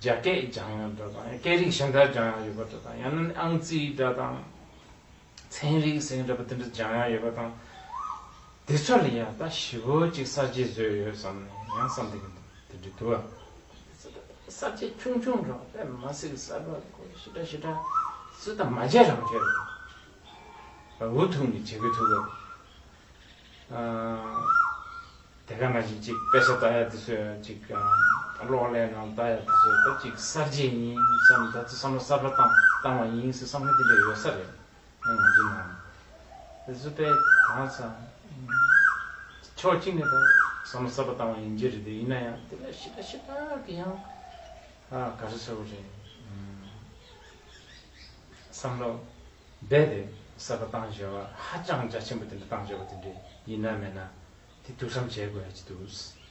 རྒྱ་སྐད་སྦྱང་ཡག་འདྲ་དང་། སྐད་རིགས་གཞན་དག་སྦྱང་ཡག་ཡོད་པ་འདྲ་དང་། ཡང་ན་ཨང་རྩིས་འདྲ་དང་། ཚན་རིག་ཟེར་འདྲ་པོ་དེ་འདྲ་སྦྱང་ཡག་ཡོད་པ་དང་། དེ་ཚོ་ལ་ཡང་ད་ཞེ་པོ་ཅིག་གསར་བརྗེ་བཟོས་ཡོད་བསམ་ནས་ཡང་བསམ་དེ་གི་དེ་འདྲ་འདུག་བ། གསར་བརྗེ་ཆུང་ཆུང་འགྲོ་དཔེ་མ་སྲིད་གསར་པ་ཁོ་ཞེ་དྲག་ཞེ་དྲག་སུ་དང་མ་བྱས་རང་བྱས་རེད། འུ་ཐུག་ནས་བྱེད་དགོས་ཐུག་གོ། དེ་ག་ནང་བཞིན་ཅིག་དཔེ་ཆ་ལྟ་ཡག་དེ་ཚོ་ཡང་ཅིག་གློག་ཀླད་ནང་ལྟ་ཡག་དེ་ཚོ་ད་ཅིག་གསར་བརྗེ་ཡིན་བསམ། ད་ཚོ་བསམ་བློ་གསར་པ་བཏང་བཏང་བ་ཡིན་ཟེར་བསམ་བློ་དེ་འདྲ་ཡོད་ས་རེད། ང་ཚོའི་ནང་། དེ་ཚོ་དཔེ་གང་ཟག་ཕྱོགས་གཅིག་ནས་ད་བསམ་བློ་གསར་པ་བཏང་བ་ཡིན་གྱི་རེད། དེ་ཡིན་ན་ཡང་དེ་ལ་ཞེ་དྲག་ཞེ་དྲག་གི་ཡང་ཨ་ག་རེ་ཟེར་དགོས་རེད། བསམ་བློ་རྦད་དེ་གསར་པ་བཏང་བཞག་པ་ཧ་ཅང་རྒྱ་ཆེན་པོ་དེ་འདྲ་བཏང་བཞག་པ་དེ་འདྲ་ཡིན་ན་མེད་ན་དེ་ཐུགས་བསམ་བཞེས་དགོས་ཡ་ཅིག་འདུག